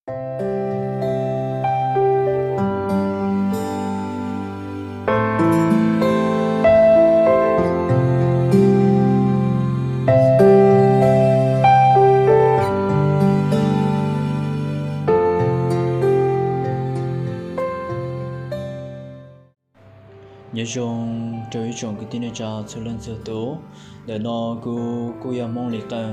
Nyob zoo rau ib tsoom kwv tij neej tsa txhua leej txhua tus. Ntawm no kuv kuj yog Hmoob Lis Qawj.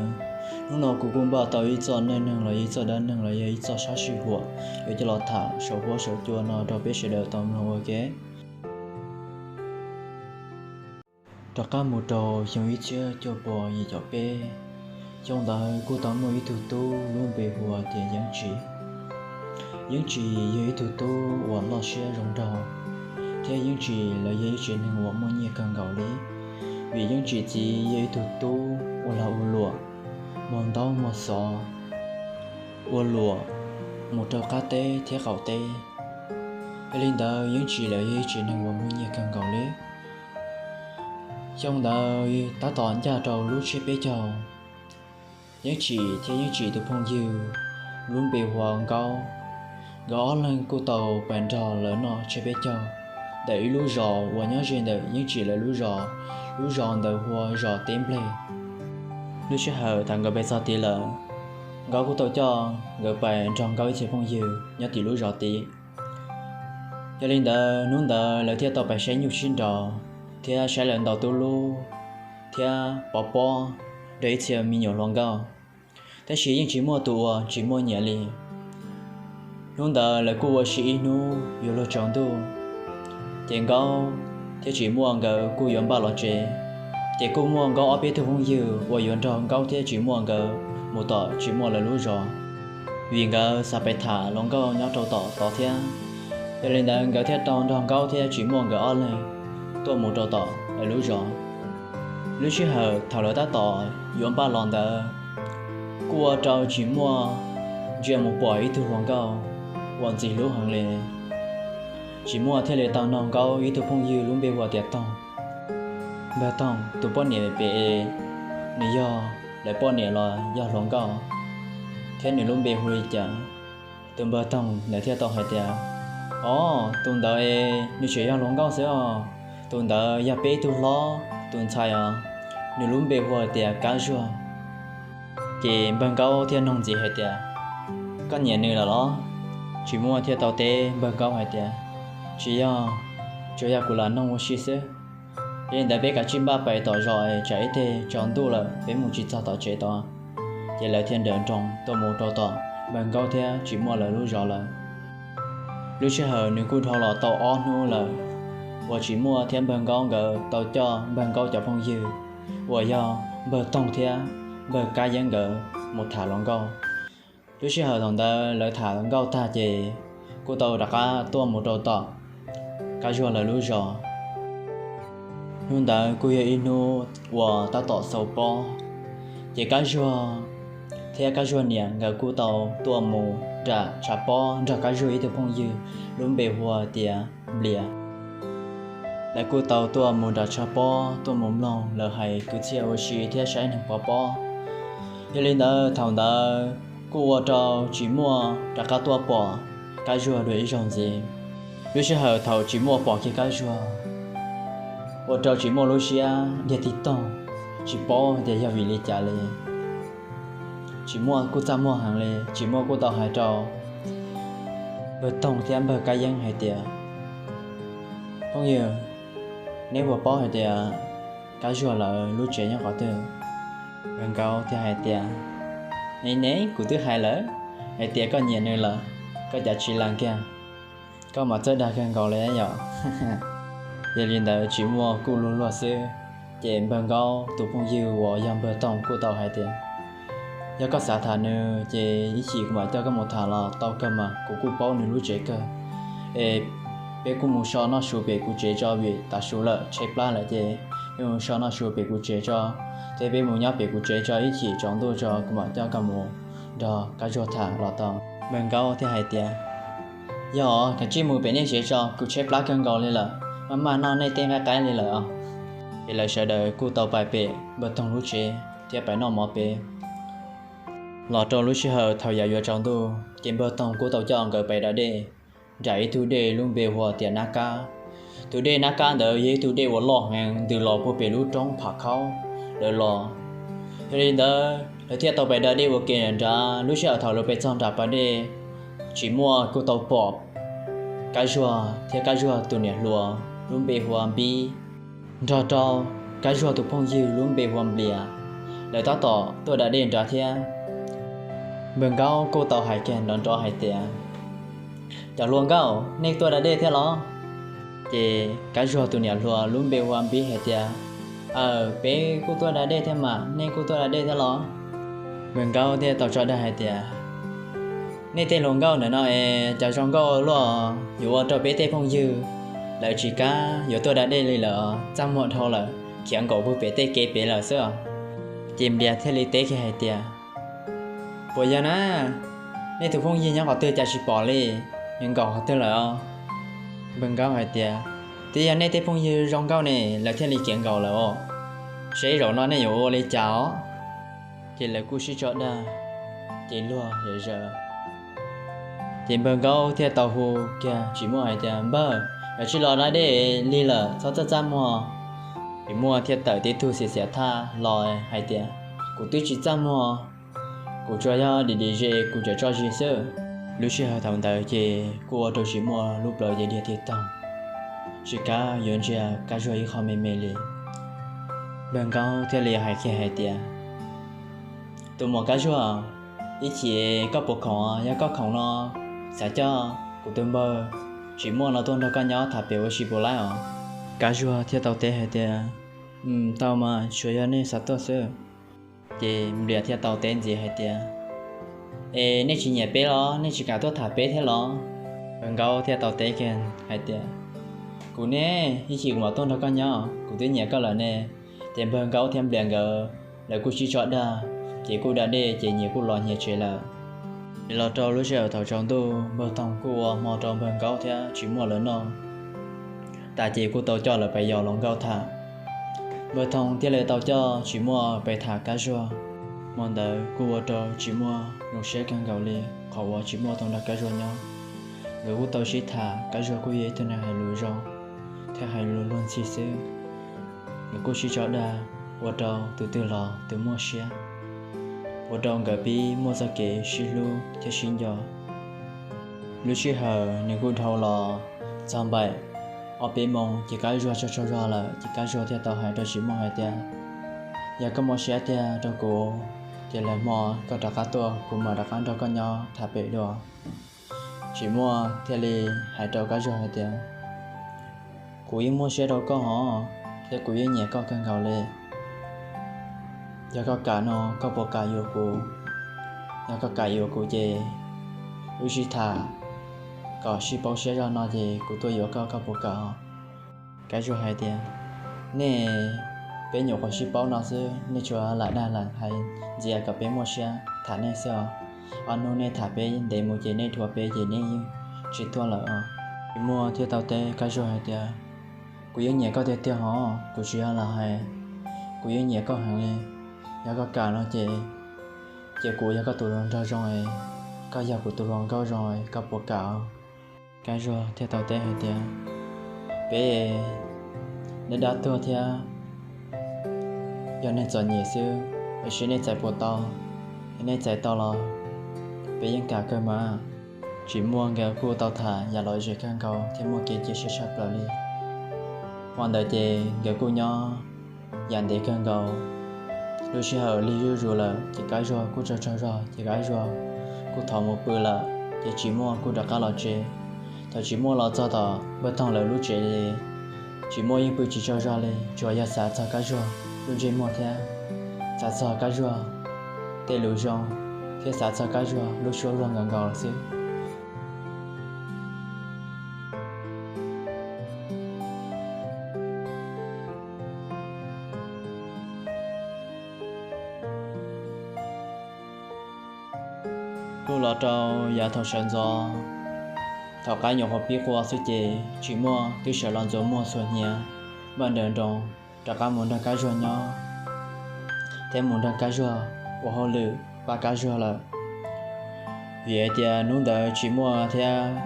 Hnub no kuv kuj npaj tau ib txoj neej neeg los yog ib txoj dab neeg los yog ib txoj sab sij huam yuav coj los tham saum huab saum cua no rau peb sawv daws tau mloog ua ke. Rov qab mus rau xyoo ib txhiab cuaj puas yim caum peb, xyoo ntawd kuj tau muaj ib tug tub lub npe hu ua tias Yeeb Tsim. Yeeb Tsim yog ib tug tub uas loj siab zoo nraug, thiab Yeeb Tsim lawv yog ib tsev neeg uas muaj nyiaj kawg nkaus li. Vim Yeeb Tsim txiv yog ib tug tub ua lag ua luam, muag ntaub muag xov, ua luam mus rau qab teb thiab qaum teb. Yog li ntawd Yeeb Tsim lawv yog ib tsev neeg uas muaj nyiaj kawg nkaus li. Xyoo ntawd tab tom ncaj rau lub tsiab peb caug. Yeeb Tsim thiab Yeeb Tsim tus phooj ywg lub npe hu ua Nkaub, nkawd ob leeg kuj tau pais nrog lawv noj tsiab peb caug ntawm ib lub zos uas nyob ze ntawm Yeeb Tsim lawv lub zos. Lub zos ntawd hu ua zos Teb Nplej. Lub sij hawm thaum nkawd pais txog tid lawm, Nkaub kuj tau coj nkawd pais nrog Nkaub ib txhia phooj ywg nyob tim lub zos tid. Yog li ntawd hnub ntawd lawv thiaj tau pais saib nyuj sib nraus thiab saib lawv ntaus tub lub thiab pov pob rau ib txhia me nyuam hluas nkauj. Tab sis yeej tsis muaj tus uas tsis muaj nyiam li. Hnub ntawd lawv kuj ua si ib hnub yuav luag tsaus ntuj, ces Nkaub thiab Tsim Muaj nkawd kuj yuav npaj los tsev. Ces kuj muaj Nkaub ob peb tug phooj ywg uas yuav nrog Nkaub thiab Tsim Muaj nkawd mus tom Tsim Muaj lawv lub zos, vim nkawd xav pais tham hluas nkauj nyob rau tom tod thiab. Yog li ntawd nkawd thiaj tau nrog Nkaub thiab Tsim Muaj nkawd ob leeg tuaj mus rau tom lawv lub zos. Lub sij hawm thaum lawv tab tom yuav npaj los ntawd, kuj ua rau Tsim Muaj ntsia mus pom ib tug hluas nkauj uas ntxim hlub heev li. Tsim Muaj thiaj li tau nug Nkaub ib tug phooj ywg lub npe hu ua tias Toog, Npawg Toog, tus poj niam pem es nws yog lawv poj niam los yog hluas nkauj, thiab nws lub npe hu li cas? Tus npawg Toog ntawd thiaj tau hais tias, Os, tus ntawd es nws tseem yog hluas nkauj xwb os. Tus ntawd yog peb tug hlob tus ntxhais os, nws lub npe hu ua tias Kab Zuag. Ces npawg Nkaub thiaj nug ntxiv hais tias, Koj nyiam nws lawm los? Tsim Muaj thiaj tau teb npawg Nkaub hais tias, Tsis yog, tsuas yog kuv lam noog ua si xwb. Yog li ntawd peb kav tsij npaj pais tom zos es tsam ib teg tsaus ntuj lawm peb mus tsis txog tom tsev tod. Ces lawv thiaj nrawm nroos tuaj mus rau tom npawg Nkaub thiab Tsim Muaj lawv lub zos lawm. Lub sij hawm nws kuj dhau los tau ob hnub lawm uas Tsim Muaj thiab npawg Nkaub nkawd tau coj npawg Nkaub cov phooj ywg uas yog npawg Toog thiab npawg Kab Yeeb nkawd mus tham hluas nkauj. Lub sij hawm thaum ntawd lawv tham hluas nkauj tag ces kuj tau rov qab tuaj mus rau tom Kab Zuag lawv lub zos. Hnub ntawd kuj yog ib hnub uas tab tom xaus pob, ces Kab Zuag thiab Kab Zuag niam nkawd kuj tau tuaj mus nram tshav pob nrog Kab Zuag ib tug phooj ywg lub npe hu ua tias Nplias. Lawv kuj tau tuaj mus nram tshav pob tuaj mus mloog lawv hais kwv txhiaj ua si thiab saib neeg pov pob. Yog li ntawd thaum ntawd kuj ua rau Tsim Muaj rov qab tuaj pom Kab Zuag dua ib zaug ntxiv. Lub sij hawm thaum Tsim Muaj pom kiag Kab Zuag, ua rau Tsim Muaj lub siab dhia tig toog, tsis paub tias yog vim li cas li. Tsim Muaj kuj txaj muag heev li, Tsim Muaj kuj tau hais rau npawg Toog thiab npawg Kab Yeeb hais tias, Phooj ywg, neb puas paub hais tias Kab Zuag lawv lub tsev nyob qhov twg? Npawg Nkaub thiaj hais tias, Ne ne, kuv twb hais lawm hais tias koj nyiam nws lawm, koj cas tsis lam kiag? Koj mas txawj dag kawg nkaus li yom. Yog li ntawd Tsim Muaj kuj luag luag xwb. Ces npawg Nkaub tus phooj ywg uas yog npawg Toog kuj tau hais tias, Yog koj xav tham nws ces ib chim kuv mam coj koj mus tham los tau kawg mas, kuv kuj paub nws lub tsev kawg. Es peb kuj mus so noj su pem kuv tsev tso, vim tav su lawm tshaib plab lawm ces peb mus so noj su pem kuv tsev tso, thiab peb mus nyob pem kuv tsev tso, ib chim tsaus ntuj tso kuv mam coj koj mus nrog Kab Zuag tham los tau. Npawg Nkaub thiaj hais tias, Yog, kav tsij mus pem nej tsev tso, kuv tshaib plab kawg nkaus li lawm, maj maj noj nej tej nqaij qaib li lawm os. Ces lawv sawv daws kuj tau pais pem npawg Toog lub tsev thiab pais noj mov pem. Los rau lub sij hawm thaum yav yuav tsaus ntuj ces npawg Toog kuj tau coj nkawd pais da dej nram ib tug dej lub npe hu tias Nab Kab. Tus dej Nab Kab ntawd yog ib tug dej uas loj heev ntws los puag pem lub roob Pham Khaub lawm los. Yog li ntawd lawv thiaj tau pais da dej ua ke nram nrad. Lub sij hawm thaum lawv pais txog nram pas dej, Tsim Muaj kuj tau pom Kab Zuag thiab Kab Zuag tus niam hluas lub npe hu ua Npib, nrog rau Kab Zuag tus phooj ywg lub npe hu ua Nplias, lawv tab tom tuaj da dej nrad thiab. Npawg Nkaub kuj tau hais kiag nrov nrov hais tias, Cov hluas nkauj, nej tuaj da dej thiab los? Ces Kab Zuag tus niam hluas lub npe hu ua Npib hais tias, Aw, peb kuj tuaj da dej thiab mas, nej kuj tuaj da dej thiab los? Npawg Nkaub thiaj tau tso dag hais tias, Nej tej hluas nkauj ntawm no es cas zoo nkauj luaj, yuav ua rau peb tej phooj ywg lawv tsis kam yuav tuaj da dej li lawm, txaj muag dhau lawm, khiav nkaum puag pem tej kev pem lawm xwb os. Ces Nplias thiaj li teb kiag hais tias, Puas yog na? Nej tus phooj ywg nyob qhov twg cas tsis pom li, nws nkaum qhov twg lawm os? Npawg Nkaub hais tias, Twb yog nej tej phooj ywg zoo nkauj ne lawv thiaj li khiav nkaum lawm os. Seb zaum no nej yuav ua li cas os? Ces lawv kuj sib tso dag, ces luag zom zaws. Ces npawg Nkaub thiaj tau hu kiag Tsim Muaj hais tias, Npawg, yuav tsis los da dej li lawm, txhob txaj txaj muag. Tsim Muaj thiaj tawm tib tug xiav xiav thaj los hais tias, Kuv twb tsis txaj muag, kuv tsuas yog dim dim zes kuv tseem tso zis xwb. Lub sij hawm thaum ntawd ces kuj ua rau Tsim Muaj lub plawv ces dhia tig toog, tsis kam yuav ntsia Kab Zuag ib qho me me li. Npawg Nkaub thiaj li hais kiag hais tias, Tus muam Kab Zuag, ib chim koj puas khoom? Yog koj khoom no, xav coj kuv tus npawg Tsim Muaj no tuaj nrog koj nyob tham pem ua si puas laib os? Kab Zuag thiaj tau teb hais tias, Tau mas, tsuas yog nej xav tuaj xwb. Ces Nplias thiaj tau teb ntxiv hais tias, Es nej tsis nyiam peb los? Nej tsis kam tuaj tham peb thiab los? Npawg Nkaub thiaj tau teb kiag hais tias, Kuv ne, ib chim kuv mam tuaj nrog koj nyob, kuv twb nyiam koj lawm ne. Ces npawg Nkaub thiab Nplias nkawd lawv kuj sib tso dag, ces kuj da dej ces nyias kuj los nyias tsev lawm. Ces los rau lub sij hawm thaum tsaus ntuj npawg Toog kuj ua hmo rau npawg Nkaub thiab Tsim Muaj lawv noj tas ces kuj tau coj lawv pais yos hluas nkauj tham. Npawg Toog thiaj li tau coj Tsim Muaj pais tham Kab Zuag. Hmo ntawd kuj ua rau Tsim Muaj zoo siab kawg nkaus li qhov uas Tsim Muaj tau nrog Kab Zuag nyob. Nkawd kuj tau sib tham, Kab Zuag kuj yog ib tug neeg hais lus zoo thiab hais lus luag ntxhi xwb. Nkawd kuj sib tso dag, ua rau tus twg los tus muaj siab, ua rau nkawd pib muaj txoj kev sib hlub thiab sib nco. Lub sij hawm nws kuj dhau los txog npaum ob peb moos ces Kab Zuag tsaug tsaug zog lawm ces Kab Zuag thiaj tau hais rau Tsim Muaj hais tias, Yog koj muaj siab tiag rau kuv ces lwm hmo koj rov qab tuaj kuv mam rov qab nrog koj nyob tham pem dua. Tsim Muaj thiaj li hais rau Kab Zuag hais tias, Kuv yeej muaj siab rau koj hos, thiab kuv yeej nyiam koj kawg nkaus li. Yog koj kam no koj puas kam yuav kuv? Yog koj kam yuav kuv ces wb sib tham kom sib paub siab zog no ces kuv tuaj yuav koj, koj puas kam? Kab Zuag hais tias, Nej, peb nyuam qhuav sib paub no xwb, nej tsuas lam dag lam hais ntxias kom peb muaj siab tham nej xwb os. Ob hnub nej tham peb ntev mus ces nej dhuav peb ces nej yeej tsis tuaj lawm os. Tsim Muaj thiaj tau teb Kab Zuag hais tias, Kuv yeej nyiam koj tiag tiag hos, kuv tsis yog lam hais, kuv yeej nyiam koj heev li. Yog koj kam no ces, ces kuv yog koj tus hluas nraug zoo es, koj yog kuv tus hluas nkauj zoo es koj puas kam? Kab Zuag thiaj tau teb hais tias, Peb dab dab tuag thiab yog neeg txom nyem xwb, es seb nej txais puas tau. Yog nej txais tau los peb yeej kam kawg mas. Tsim Muaj nkawd kuj tau tham yam lom zem kawg nkaus thiab muaj kev cia siab tshaj plaws li. Hmo ntawd ces nkawd kuj nyob yam ntev kawg nkaus. Lub sij hawm lig zuj zus lawm ces Kab Zuag kuj tsaug tsaug zog ces Kab Zuag kuj thov mus pw lawm ces Tsim Muaj kuj rov qab los tsev. Thaum Tsim Muaj los txog tom npawg Toog lawv lub tsev li, Tsim Muaj yeej pw tsis tsaug zog li, tsuas yog xav txog Kab Zuag lub ntsej muag thiab xav txog Kab Zuag tej lus zoo thiab xav txog Kab Zuag lub suab luag nkaus nkaus xwb. Kuj los rau yav thaum sawv ntxov, thaum qaib nyuam qhuav pib qua xwb ces Tsim Muaj twb sawv los ntxuav muag txhuam hniav, npaj nrawm nroos rov qab mus nrog Kab Zuag nyob thiab mus nrog Kab Zuag ua hauj lwm. pab Kab Zuag lawm. Vim hais tias hnub ntawd Tsis Muaj thiab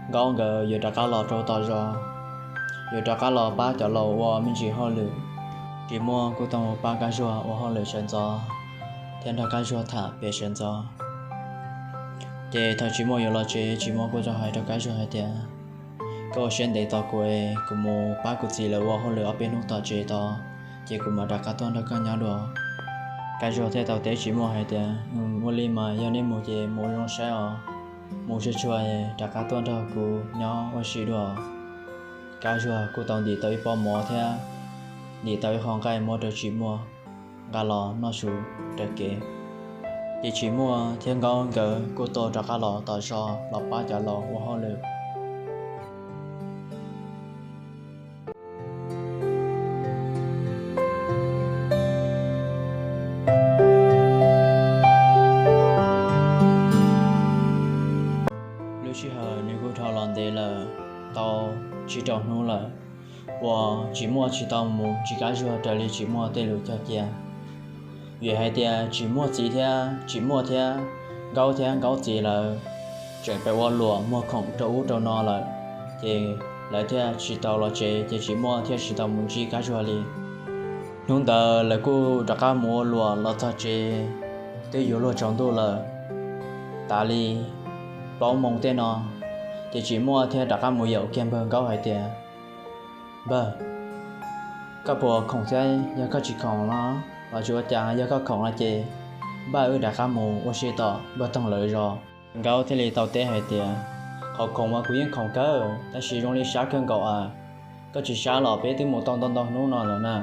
Nkaub nkawd yuav rov qab los rau tom zos, yuav rov qab los pab cov laus ua me ntsis hauj lwm. Tsis Muaj kuj tau pab Kab Zuag ua hauj lwm sawv ntxov thiab nrog Kab Zuag tham pem sawv ntxov. Ces thaum Tsis Muaj yuav los tsev, Tsis Muaj kuj tau hais rau Kab Zuag hais tias, koj ua siab ntev tos kuv es kuv mus pab kuv txiv lawv ua hauj lwm ob peb hnub tom tsev tod, ces kuv mam rov qab tuaj nrog koj nyob dua. Kab Zuag thiaj tau teb Tsis Muaj hais tias, ua li mas yog nej mus ces mus ua zoo saib os, mus tsuag tsuag rov qab tuaj nrog kuv nyob ua si dua. Kab Zuag kuj tau ntim tau ib pob mov thiab ntim tau ib qho nqaij muab rau Tsis Muaj nqa los noj su raws kev. Ces Tsis Muaj thiab Nkaub nkawd kuj tau rov qab los tom zos los pab cov laus ua hauj lwm. Lub sij hawm nws kuj dhau los ntev lawm, tau tsib rau hnub lawm uas Tsis Muaj tsis tau mus ntsib Kab Zuag raws li Tsis Muaj tej lus cog cia. Vim hais tias Tsis Muaj txiv thiab Tsis Muaj thiab Nkaub thiab Nkaub txiv lawv tseem pheej ua luam muag khoom rau ub rau no lawm, ces lawv thiaj tsis tau los tsev, ces Tsis Muaj thiaj tsis tau mus ntsib Kab Zuag li. Hnub ntawd lawv kuj rov qab mus ua luam los txog tsev, twb yuav luag tsaus ntuj lawm, tas li plaub moos tej no, ces Tsis Muaj thiaj rov qab mus yaum kiag npawg Nkaub hais tias, npawg, koj puas khoom thiab? Yog koj tsis khoom no los tsis ua cas, yog koj khoom no ces npaj wb rov qab mus ua si tom npawg Toog lawv zos. Nkaub thiaj li tau teb hais tias, qhov khoom mas kuv yeej khoom kawg, tab sis zoo li sab kawg nkaus as. Koj tsis sab los peb twb mus tau ntau ntau hnub no lawm na.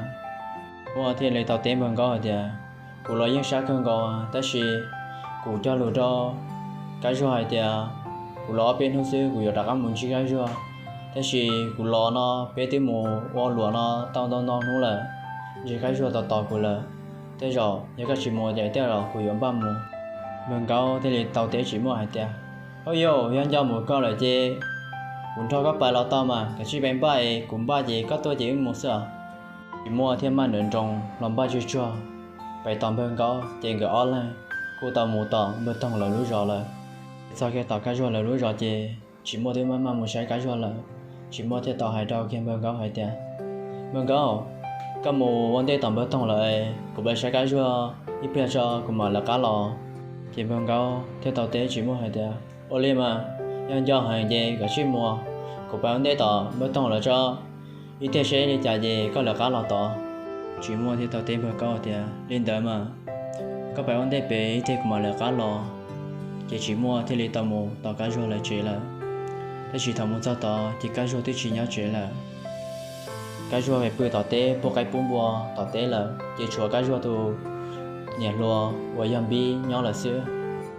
Muaj thiaj li tau teb npawg Nkaub hais tias, kuv los yeej sab kawg nkaus, tab sis kuv cog lus rau Kab Zuag hais tias, kuv los ob peb hnub xwb kuv yuav rov qab mus ntsib Kab Zuag, tab sis kuv los no peb twb mus ua luam no tau ntau ntau hnub lawm, ntshe Kab Zuag tos tos kuv lawm. Tej zaum yog koj tsis mus ces tej zaum kuv yuav npaj mus. Npawg Nkaub thiaj li tau teb Tsis Muaj hais tias, au yau, yog nco mus koj lawm ces kuv nrog koj pais los tau mas, kav tsij pais npaj es kuv npaj ces koj tuaj ces wb mus xwb os. Tsis Muaj thiaj maj nroos nroos los npaj tsuag tsuag pais tos npawg Nkaub, ces nkawd ob leeg kuj tau mus tom npawg Toog lawv lub zos lawm. Txog kiag tom Kab Zuag lawv lub zos ces Tsis Muaj twb maj maj mus saib Kab Zuag lawm. Tsis Muaj thiaj tau hais rau kiag npawg Nkaub hais tias, npawg Nkaub, koj mus ua ntej tom npawg Toog lawm, kuv pais saib Kab Zuag ib pliag tso kuv mam lawv qab los. Ces npawg Nkaub thiaj tau teb Tsis Muaj hais tias, ua li mas, yog nco heev ces kav tsij mus, kuv pais ua ntej tom npawg Toog lawv tso, ib pliag seb li cas ces koj lawv qab los tod. Tsis Muaj thiaj tau teb npawg Nkaub tias, li ntawd mas, koj pais ua ntej pem ib pliag kuv mam lawv qab los. Ces Tsis Muaj thiaj li tau mus tom Kab Zuag lawv tsev lawm. Tab sis thaum mus txog tod ces Kab Zuag twb tsis nyob tsev lawm. Kab Zuag pais pw tom teb pub qaib pub npua tom teb lawm, ces tshuav Kab Zuag tus niam hluas uas yog Npib nyob lawm xwb.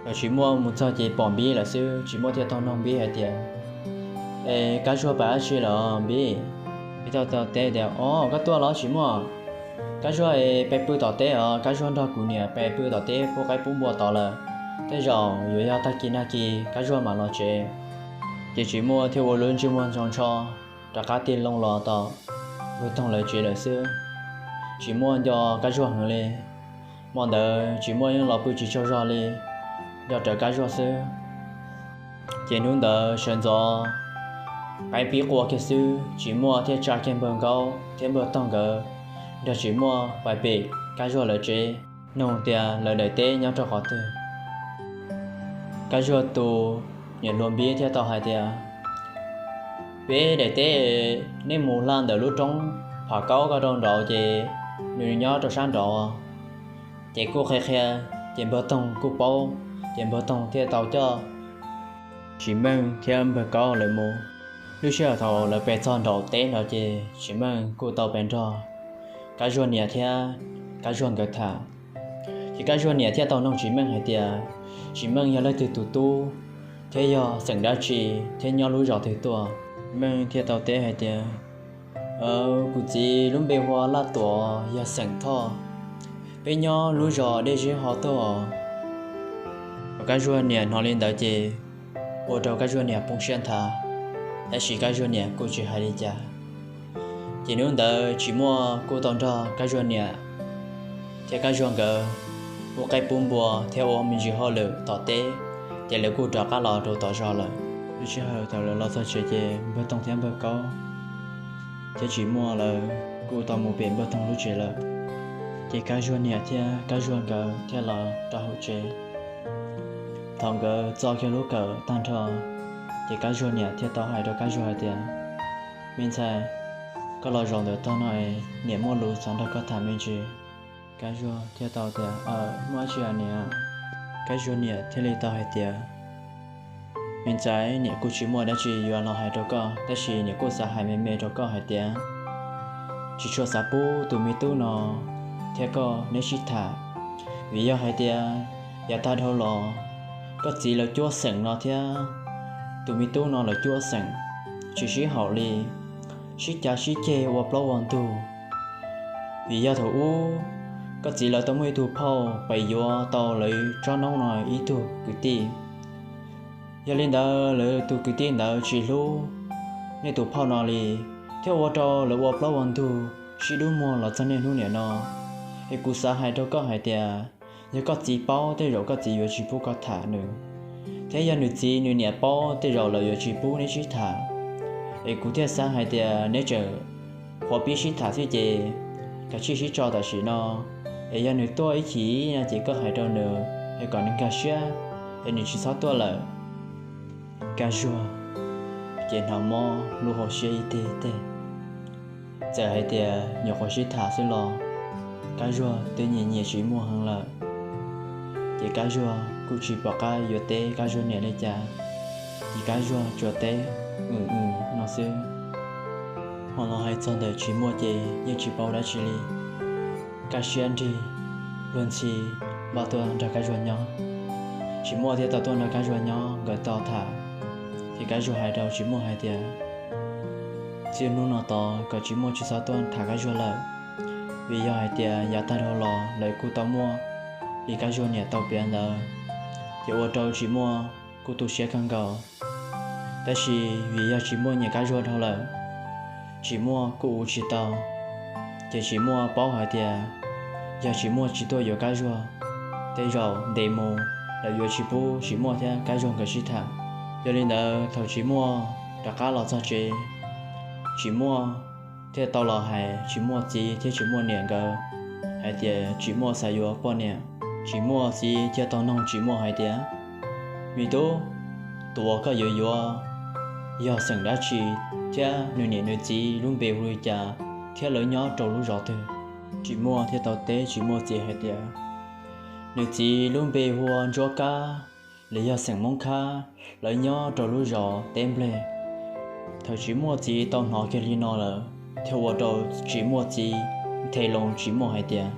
Thaum Tsis Muaj mus txog ces pom Npib lawm xwb, Tsis Muaj thiaj tau nug Npib hais tias, es Kab Zuag pais dab tsi lawm Npib? Npib thiaj tau teb tias, o, koj tuaj los Tsis Muaj? Kab Zuag es pais pw tom teb os, Kab Zuag nrog kuv niam pais pw tom teb pub qaib pub npua tod lawm, tej zaum yuav yog tag kis nag kis Kab Zuag mam los tsev. Ces Tsis Muaj thiaj ua lub ntsej muag ntxhov ntsho rov qab tig loo los tom npawg Toog lawv tsev lawm xwb. Tsis Muaj nco Kab Zuag heev li. Hmo ntawd Tsis Muaj yeej los pw tsis tsaug zog li, nco rawv Kab Zuag xwb. Ces hnub ntawd sawv ntxov qaib pib qua kiag xwb, Tsis Muaj thiaj tsa kiag npawg Nkaub thiab npawg Toog nkawd nrog Tsis Muaj pais pem Kab Zuag lawv tsev, nug tias lawv daim teb nyob rau qhov twg. Kab Zuag tus niam hluas Npib thiaj tau hais tias, peb daim teb, nej mus hla ntawm lub roob Pham Kaub ko rau nraud ces nws nyob rau sab nraud. Ces kuj qhia qhia, ces npawg Toog kuj paub, ces npawg Toog thiaj tau coj Tsis Meej thiab npawg Kaub lawv mus. Lub sij hawm thaum lawv pem txog nraum teb no ces Tsis Meej kuj tau pem nrog Kab Zuag niam thiab Kab Zuag nkawd tham. Ces Kab Zuag niam thiaj tau nug Tsis Meej hais tias, Tsis Meej yog leej twg tus tub, thiab yog xeem dab tsi, thiab nyob lub zos twg tuaj? Tsis Meej thiaj tau teb hais tias, kuv txiv lub npe hu ua Laj Tuam, yog xeem Thoj, peb nyob lub zos Dej Zeb ho tuaj. Thaum Kab Zuag niam hnov li ntawd ces ua rau Kab Zuag niam poob siab nthav, tab sis Kab Zuag niam kuj tsis hais li cas. Ces hnub ntawd Tsis Muaj kuj tau nrog Kab Zuag niam thiab Kab Zuag nkawd ua qaib pub npua thiab ua me ntsis hauj lwm tom teb, ces lawv kuj rov qab los rau tom zos lawm. Lub sij hawm thaum lawv los txog tsev ces npawg Toog thiab npawg Kaub thiab Tsis Muaj lawv kuj tau mus pem npawg Toog lub tsev lawm. Ces Kab Zuag niam thiab Kab Zuag nkawd thiaj los rau hauv tsev. Thaum nkawd txo kiag lub kawm tag nrho, ces Kab Zuag niam thiaj tau hais rau Kab Zuag hais tias, Me ntxhais, koj los zaum ntawm tog no es niam muaj lus xav nrog koj tham me ntsis. Kab Zuag thiaj tau tias, Muaj dab tsi niam? Kab Zuag niam thiaj li tau hais tias, Me ntxhais, niam kuj tsis muaj dab tsi yuav los hais rau koj, tab sis niam kuj xav hais me me rau koj hais tias, tsis tshua xav pub tus me tub no thiab koj neb sib tham, vim yog hais tias yav tag dhau los koj txiv lawv cuab xeem no thiab tus me tub no lawv cuab xeem tsis sib haum li, sib cav sib ceg ua plaub ua ntug. Vim yog thaum ub koj txiv lawv tau muaj ib tug phauj pes yuav tau lawv tsob noob no ib tug kwv tij. Yog li ntawd lawv tus kwv tij ntawd tsis hlub nej tus phauj no li, thiaj ua rau lawv ua plaub ua ntug sib dub muag los txog niaj hnub niam no. Es kuv xav hais rau koj hais tias, yog koj txiv paub tej zaum koj txiv yuav tsis pub koj tham nws, thiab yog nws txiv nws niam paub tej zaum lawv yuav tsis pub neb sib tham. Es kuv thiaj xav hais tias neb tseem qhuav pib sib tham xwb ces kav tsij sib tso tam sim no, es yog nws tuaj ib chim no ces koj hais rau nws es kom nws nkag siab, es nws tsis txhob tuaj lawm. Kab Zuag ces hnov mob lub hauv siab ib teg teg, txawm hais tias nyuam qhuav sib tham xwb los Kab Zuag twb nyiam nyiam Tsis Muaj heev lawm. Ces Kab Zuag kuj tsis pom qab yuav teb Kab Zuag niam li cas, ces Kab Zuag tsuas teb, Wm wm no xwb. Ho los hais txog ntawm Tsis Muaj ces yeej tsis paub dab tsi li, kaj siab nrig luag ntxhi npaj tuaj nrog Kab Zuag nyob. Tsis Muaj thiaj tau tuaj nrog Kab Zuag nyob, nkawd tau tham, ces Kab Zuag hais rau Tsis Muaj hais tias, txij hnub no tod kom Tsis Muaj tsis txhob tuaj tham Kab Zuag lawm, vim yog hais tias yav tag dhau los lawv kuj tau muaj li Kab Zuag niam tau piav ntawd, ces ua rau Tsis Muaj kuj tu siab kawg nkaus. Tab sis vim yog Tsis Muaj nyiam Kab Zuag dhau lawm, Tsis Muaj kuj ua tsis tau. Ces Tsis Muaj paub hais tias yog Tsis Muaj tsis tuaj yuav Kab Zuag, tej zaum ntev mus lawv yuav tsis pub Tsis Muaj thiab Kab Zuag nkawd sib tham. Yog li ntawd thaum Tsis Muaj rov qab los txog tsev, Tsis Muaj thiaj tau los hais Tsis Muaj txiv thiab Tsis Muaj niam nkawd hais tias Tsis Muaj xav yuav poj niam. Tsis Muaj txiv thiaj tau noog Tsis Muaj hais tias, Me tub, tus uas koj yuav yuav yog xeem dab tsi, thiab nws niam nws txiv lub npe hu li cas, thiab lawv nyob rau lub zos twg? Tsis Muaj thiaj tau teb Tsis Muaj txiv hais tias, nws txiv lub npe hu ua Ntsuab Kab, lawv yog xeem Hmoob Khab, lawv nyob rau lub zos Teb Nplej. Thaum Tsis Muaj txiv tau hnov kiag li no lawm, thiaj ua rau Tsis Muaj txiv nthe loo Tsis Muaj hais tias,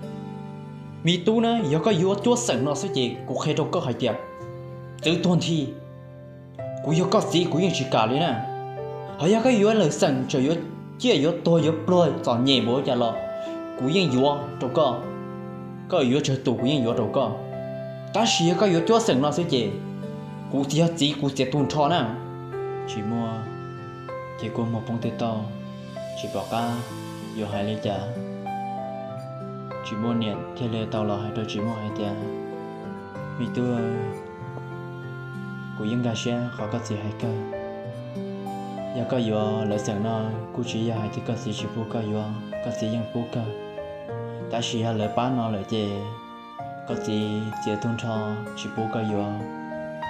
Me tub na, yog koj yuav cuab xeem no xwb ces kuv qhia rau koj hais tias, txwv tuag nthi, kuv yog koj txiv kuv yeej tsis kam li na. Ho yog koj yuav lawm xeem tseem yuav ciaj yuav tuag yuav pluag txom nyem npaum cas los kuv yeej yuav rau koj. Koj yuav tsawg tus kuv yeej yuav rau koj. Tab sis yog koj yuav cuab xeem no xwb ces kuv yog txiv kuv txiav tu nrho na. Tsis Muaj ces kua muag poob twb tau, tsis pom qab yuav hais li cas. Tsis Muaj niam thiaj li tau los hais rau Tsis Muaj hais tias, Me tub, kuv yeej nkag siab qhov koj txiv hais kawg. Yog koj yuav lawv xeem no kuj tsis yog hais tias koj txiv tsis pub koj yuav, koj txiv yeej pub kawg. Tab sis yog lawv pab no lawm ces koj txiv txiav tu nrho tsis pub koj yuav,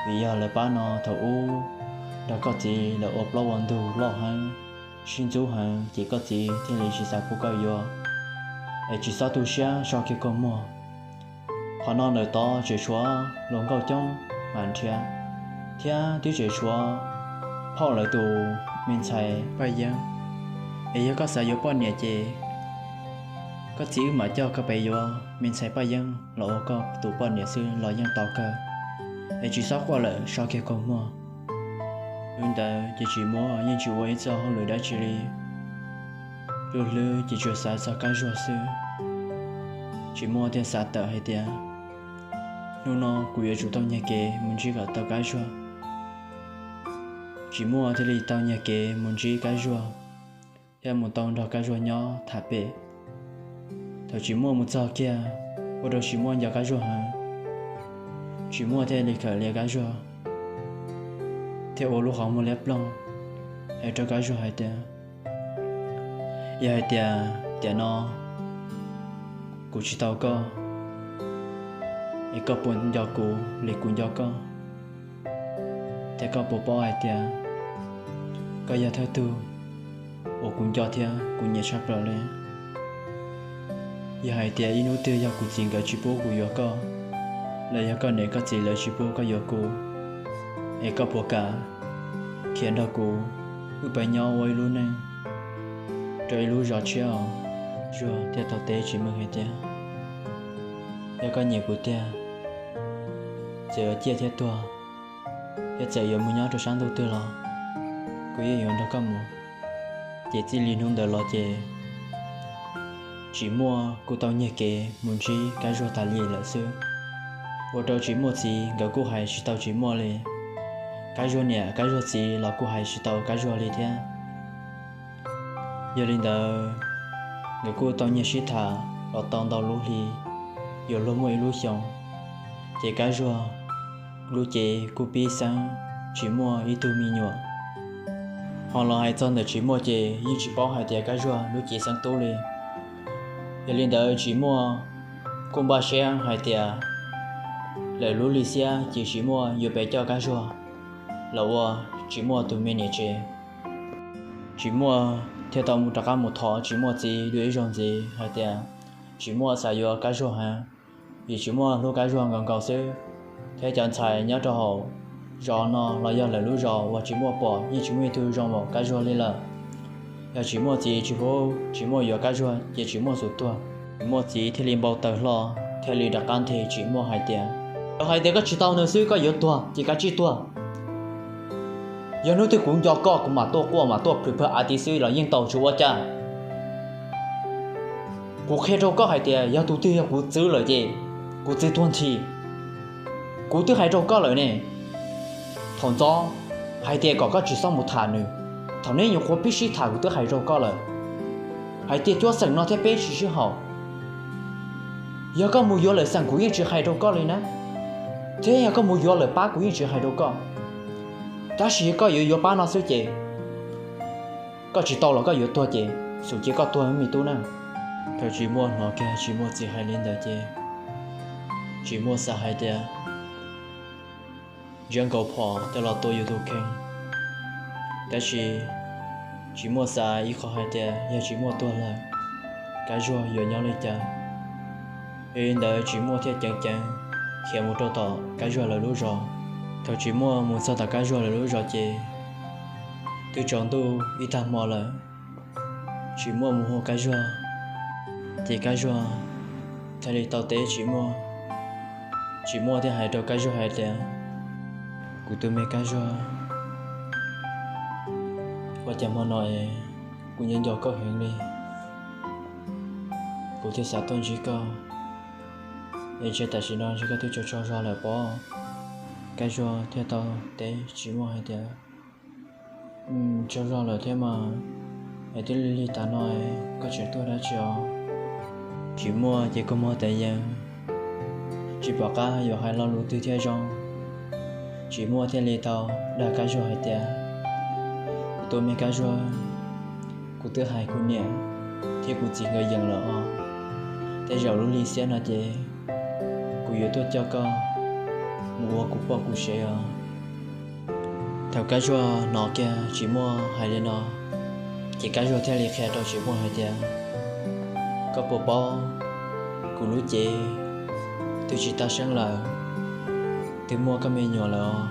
vim yog lawv pab no thaum ub nrog koj txiv lawv ua plaub ua ntug loj heev, sib ntxub heev ces koj txiv thiaj li tsis xav pub koj yuav. Es tsis txhob tu siab so kiag kua muag. Qhov no ntawm tod tseem tshuav hluas nkauj coob mas nrhiav, thiab twb tseem tshuav phauj lawv tus me ntxhais Paj Yeeb. Es yog koj xav yuav poj niam ces koj txiv wb mam coj koj pem yuav me ntxhais Paj Yeeb los ua koj tus poj niam xwb los yeej tau kawg. Es tsis txhob quaj lawm, so kiag kua muag. Yog li ntawd ces Tsis Muaj yeej tsis ua ib txoj hauj lwm dab tsi li, hlwb hlwb ces tsuas xav txog Kab Zuag xwb. Tsis Muaj thiaj xav tawm hais tias, hnub no kuv yuav tsum tau nyiag kev mus ntsib kom tau Kab Zuag. Tsis Muaj thiaj li tau nyiag kev mus ntsib Kab Zuag, thiab mus tau nrog Kab Zuag nyob tham pem. Thaum Tsis Muaj mus txog kiag, ua rau Tsis Muaj nco Kab Zuag heev, Tsis Muaj thiaj li khawm lias Kab Zuag, thiab ua lub qhov muag liab ploog hais rau Kab Zuag hais tias, yog hais tias tiam no kuv tsis tau koj, es koj puas nco kuv li kuv nco koj? Thiab koj puas paub hais tias koj yog thawj tug uas kuv nco thiab kuv nyiam tshaj plaws li? Yog hais tias ib hnub twg yog kuv txiv nkawd tsis pub kuv yuav koj, los yog koj niam koj txiv lawv tsis pub koj yuav kuv, es koj puas kam khiav nrog kuv wb pais nyob ua ib lub neej rau ib lub zos tshiab os? Zuag thiaj tau teb Tsis Muaj hais tias, yog koj nyiam kuv tiag, txawm yuav ciaj thiab tuag, thiab txawm yuav mus nyob rau sab ntuj twg los kuv yeej yuav nrog koj mus. Ces txij li hnub ntawd los ces Tsis Muaj kuj tau nyiag kev mus ntsib Kab Zuag tas li lawm xwb, ua rau Tsis Muaj txiv nkawd kuj hais tsis tau Tsis Muaj li. Kab Zuag niam Kab Zuag txiv los kuj hais tsis tau Kab Zuag li thiab. Yog li ntawd, nkawd kuj tau nyiag sib tham los tau ntau lub hli, yuav luag muaj ib lub xyoos, ces Kab Zuag lub cev kuj pib xeeb Tsis Muaj ib tug me nyuam. Ho los hais txog ntawm Tsis Muaj ces yeej tsis paub hais tias Kab Zuag lub cev xeeb tub li. Yog li ntawd Tsis Muaj kuj npaj siab hais tias lawm lub hli xiab ces Tsis Muaj yuav pem coj Kab Zuag los ua Tsis Muaj tus me niam tsev. Tsis Muaj thiaj tau rov qab mus thov Tsis Muaj txiv dua ib zaug ntxiv hais tias Tsis Muaj xav yuav Kab Zuag heev, vim Tsis Muaj hlub Kab Zuag nkaus nkaus xwb, thiab cov ntxhais nyob rau hauv zos no los yog lawm lub zos uas Tsis Muaj pom yeej tsis muaj ib tug zoo npaum Kab Zuag li lawm. Yog Tsis Muaj txiv tsis pub Tsis Muaj yuav Kab Zuag ces Tsis Muaj xum tuag. Tsis Muaj txiv thiaj li npau taws hlo, thiaj li rov qab nthe Tsis Muaj hais tias, yog hais tias koj tsis tau nws xwb koj yuav tuag ces kav tsij tuag. Yog hnub twg kuv nco koj kuv mam tuaj quaj mam tuaj plhws phawj av tid xwb los yeej tau tsis ua cas. Kuv qhia rau koj hais tias yog tus twg yog kuv txwv lawm ces kuv txwv tuag nthi. Kuv twb hais rau koj lawm ne, thaum ntxov hais tias kom koj tsis txhob mus tham nws, thaum neb nyuam qhuav pib sib tham kuv twb hais rau koj lawm hais tias cuab xeem no thiab peb tsis sib haum. Yog koj mus yuav lawm xeem kuv yeej tsis hais rau koj li na, thiab yog koj mus yuav lawm pab kuv yeej tsis hais rau koj. Tab sis koj yuav yuav pab no xwb ces koj tsis tau los koj yuav tuag ces xum cia koj tuag me tub na. Thaum Tsis Muaj hnov kiag Tsis Muaj txiv hais li ntawd ces Tsis Muaj xav hais tias ntsiab nkaus phom coj los tua yus tus kheej. Tab sis Tsis Muaj xav ib qho hais tias yog Tsis Muaj tuag lawm, Kab Zuag yuav nyob li cas? Yog li ntawd Tsis Muaj thiaj ceev ceev khiav mus rau tom Kab Zuag lawv lub zos. Thaum Tsis Muaj mus txog tom Kab Zuag lawv lub zos ces twb tsaus ntuj ib tag hmo lawm. Tsis Muaj mus hu Kab Zuag, ces Kab Zuag thiaj li tau teb Tsis Muaj. Tsis Muaj thiaj hais rau Kab Zuag hais tias, kuv tus me Kab Zuag, ua cas hmo no es kuv nco nco koj heev li, kuv thiaj xav tuaj ntsib koj, es ntshe tam sim no ntshe koj twb tsaug tsaug zog lawm pob? Kab Zuag thiaj tau teb Tsis Muaj hais tias, tsaug zog lawm thiab mas, es twb lig lig tas no koj tseem tuaj dab tsi os? Tsis Muaj ces kua muag teev yees, tsis pom qab yuav hais lo lus twg thiaj zoo. Tsis Muaj thiaj li tau dag Kab Zuag hais tias, kuv tus me Kab Zuag, kuv twb hais kuv niam thiab kuv txiv nkawd yees lawm os. Tej zaum lub hli xiab no ces kuv yuav tuaj coj koj mus ua kuv poj kuv sev os. Thaum Kab Zuag hnov kiag Tsis Muaj hais li no, ces Kab Zuag thiaj li qhia rau Tsis Muaj hais tias, koj puas paub kuv lub cev twb tsis tag seeb lawm, twb muaj koj me nyuam lawm os.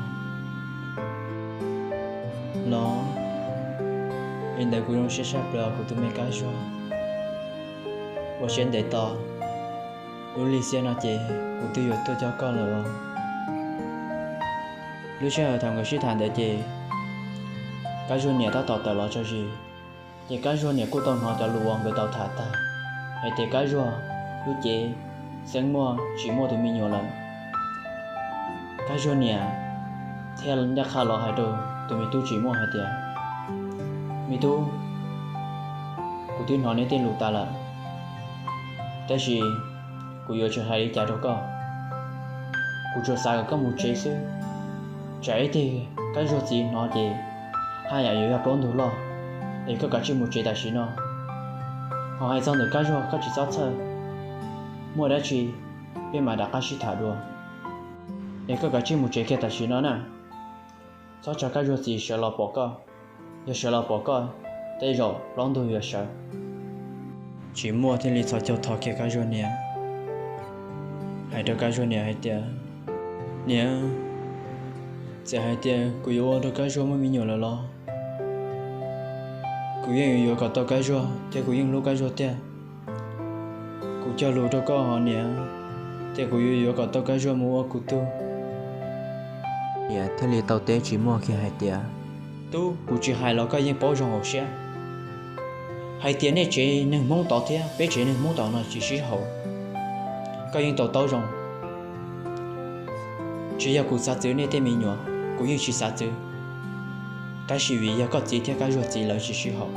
No, li ntawd kuv zoo siab tshaj plaws kuv tus me Kab Zuag. Ua siab ntev tos, lub hli xiab no ces kuv twb yuav tuaj coj koj lawm os. Lub sij hawm thaum nkawd sib tham ntawd ces Kab Zuag niam tab tom tawm los tso zis, ces Kab Zuag niam kuj tau hnov cov lus uas nkawd tau tham tag, hais tias Kab Zuag lub cev xeeb muaj Tsis Muaj tus me nyuam lawm. Kab Zuag niam thiaj ncaj qha los hais rau tus me tub Tsis Muaj hais tias, me tub, kuv twb hnov neb tej lus tas lawm, tab sis kuv yuav tsis hais li cas rau koj. Kuv tsuas xav kom koj mus tsev xwb. Tsam ib teg Kab Zuag txiv hnov ces haj yam yuav yog plaub ntug loj. Es koj kav tsij mus tsev tam sim no. Ho hais txog ntawm Kab Zuag koj tsis txhob txhawj, muaj dab tsi peb mam rov qab sib tham dua. Es koj kav tsij mus tsev kiag tam sim no na. Txhob tso Kab Zuag txiv sawv los pom koj. Yog sawv los pom koj, tej zaum plaub ntug yuav sawv. Tsis Muaj thiaj li txhos caug thov kiag Kab Zuag niam, hais rau Kab Zuag niam hais tias, niam, txawm hais tias kuv yuav ua rau Kab Zuag muaj me nyuam lawm los kuv yeej yuav yuav kom tau Kab Zuag thiab kuv yeej hlub Kab Zuag tiag. Kuv cog lus rau koj hos niam, tias kuv yuav yuav kom tau Kab Zuag mus ua kuv tug. Niam thiaj li tau teb Tsis Muaj kiag hais tias, tub, kuv tsis hais los koj yeej paub zoo hauv siab hais tias nej tsev neeg Hmoob tod thiab peb tsev neeg Hmoob tom no tsis sib haum. Koj yeej to taub zoo, tsis yog kuv xav txwv nej tej me nyuam, kuv yeej tsis xav txwv, tab sis vim yog koj txiv thiab Kab Zuag txiv lawv tsis sib haum.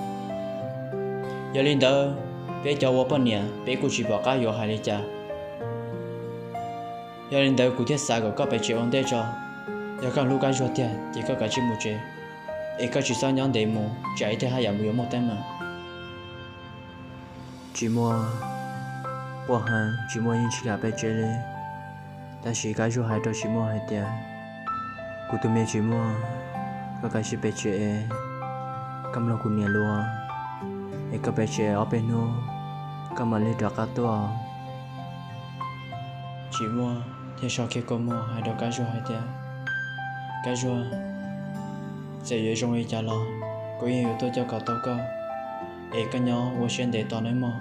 Yog li ntawd, peb cov ua poj niam peb kuj tsis pom qab yuav hais li cas. Yog li ntawd kuv thiaj xav kom koj pem tsev ua ntej tso. Yog koj hlub Kab Zuag tiag ces koj kav tsij mus tsev, es koj tsis txhob nyob ntev mus tsam ib teg haj yam yuav muaj teeb meem. Tsis Muaj quaj heev, Tsis Muaj yeej tsis kam pem tsev li. Tab sis Kab Zuag hais rau Tsis Muaj hais tias, kuv tus me Tsis Muaj, koj kav tsij pem tsev es koj mloog kuv niam lus, es koj pem tsev ob peb hnub, koj mam li rov qab tuaj. Tsis Muaj thiaj so kiag kua muag hais rau Kab Zuag hais tias, Kab Zuag, txawm yuav zoo li cas los kuv yeej yuav tuaj coj kom tau koj, es koj nyob ua siab ntev tos nawb mog.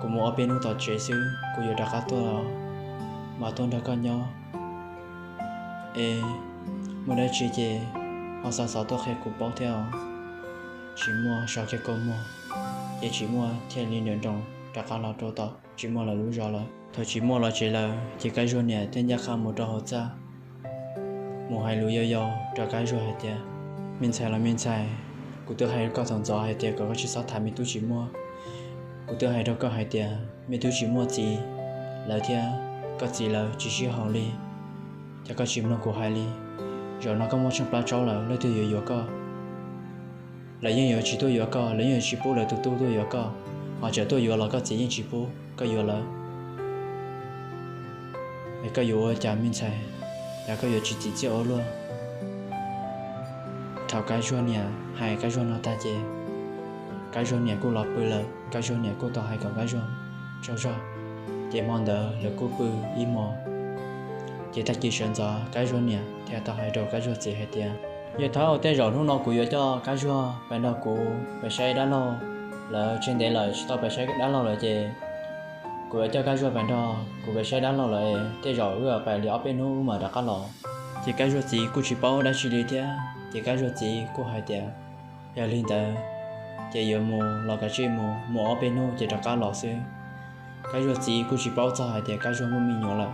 Kuv mus ob peb hnub tom tsev xwb kuv yuav rov qab tuaj os, mas tuaj nrog koj nyob. Es muaj dab tsi ces ho xa xov tuaj qhia kuv paub thiab os. Tsis Muaj so kiag kua muag, ces Tsis Muaj thiaj li nrawm nroos rov qab los rau tom Tsis Muaj lawv lub zos lawm. Thaum Tsis Muaj los tsev lawm ces Kab Zuag niam thiaj ncaj qha mus rau hauv txaj, mus hais lus yau yau rau Kab Zuag hais tias, me ntxhais los me ntxhais, kuv twb hais rau koj thaum ntxov hais tias kom koj tsis txhob tham me tub Tsis Muaj. Kuv twb hais rau koj hais tias me tub Tsis Muaj txiv lawv thiab koj txiv lawv tsis sib haum li, ces koj tsis mloog kuv hais li. Zaum no koj muaj tsheej plab tsaub lawm, leej twg yuav yuav koj? Lawv yeej yuav tsis tuaj yuav koj, lawv yeej yuav tsis pub lawv tus tub tuaj yuav koj, ho tseem tuaj yuav los koj txiv yeej tsis pub koj yuav lawv. Es koj yuav ua cas me ntxhais? Yog koj yuav tsis txim txiaj ua luaj. Thaum Kab Zuag niam hais Kab Zuag no tag ces Kab Zuag niam kuj los pw lawm, Kab Zuag niam kuj tau hais kom Kab Zuag tsaug zog. Ces hmo ntawd lawv kuj pw ib hmos, ces tag kis sawv ntxov Kab Zuag niam thiaj tau hais rau Kab Zuag txiv hais tias, yog thaum tej zaum hnub no kuv yuav coj Kab Zuag pais nrog kuv pais saib dab laug lawv, tseg ntev lawm tsis tau pais saib dab laug lawm ces kuv yuav coj Kab Zuag pais nrog kuv pais saib dab laug lawm, tej zaum wb pais li ob peb hnub wb mam rov qab los. Ces Kab Zuag txiv kuj tsis paub dab tsi li thiab, ces Kab Zuag txiv kuj hais tias, yog li ntawd ces yuav mus los kav tsij mus, mus ob peb hnub ces rov qab los xwb. Kab Zuag txiv kuj tsis paub txog hais tias Kab Zuag muaj me nyuam lawm.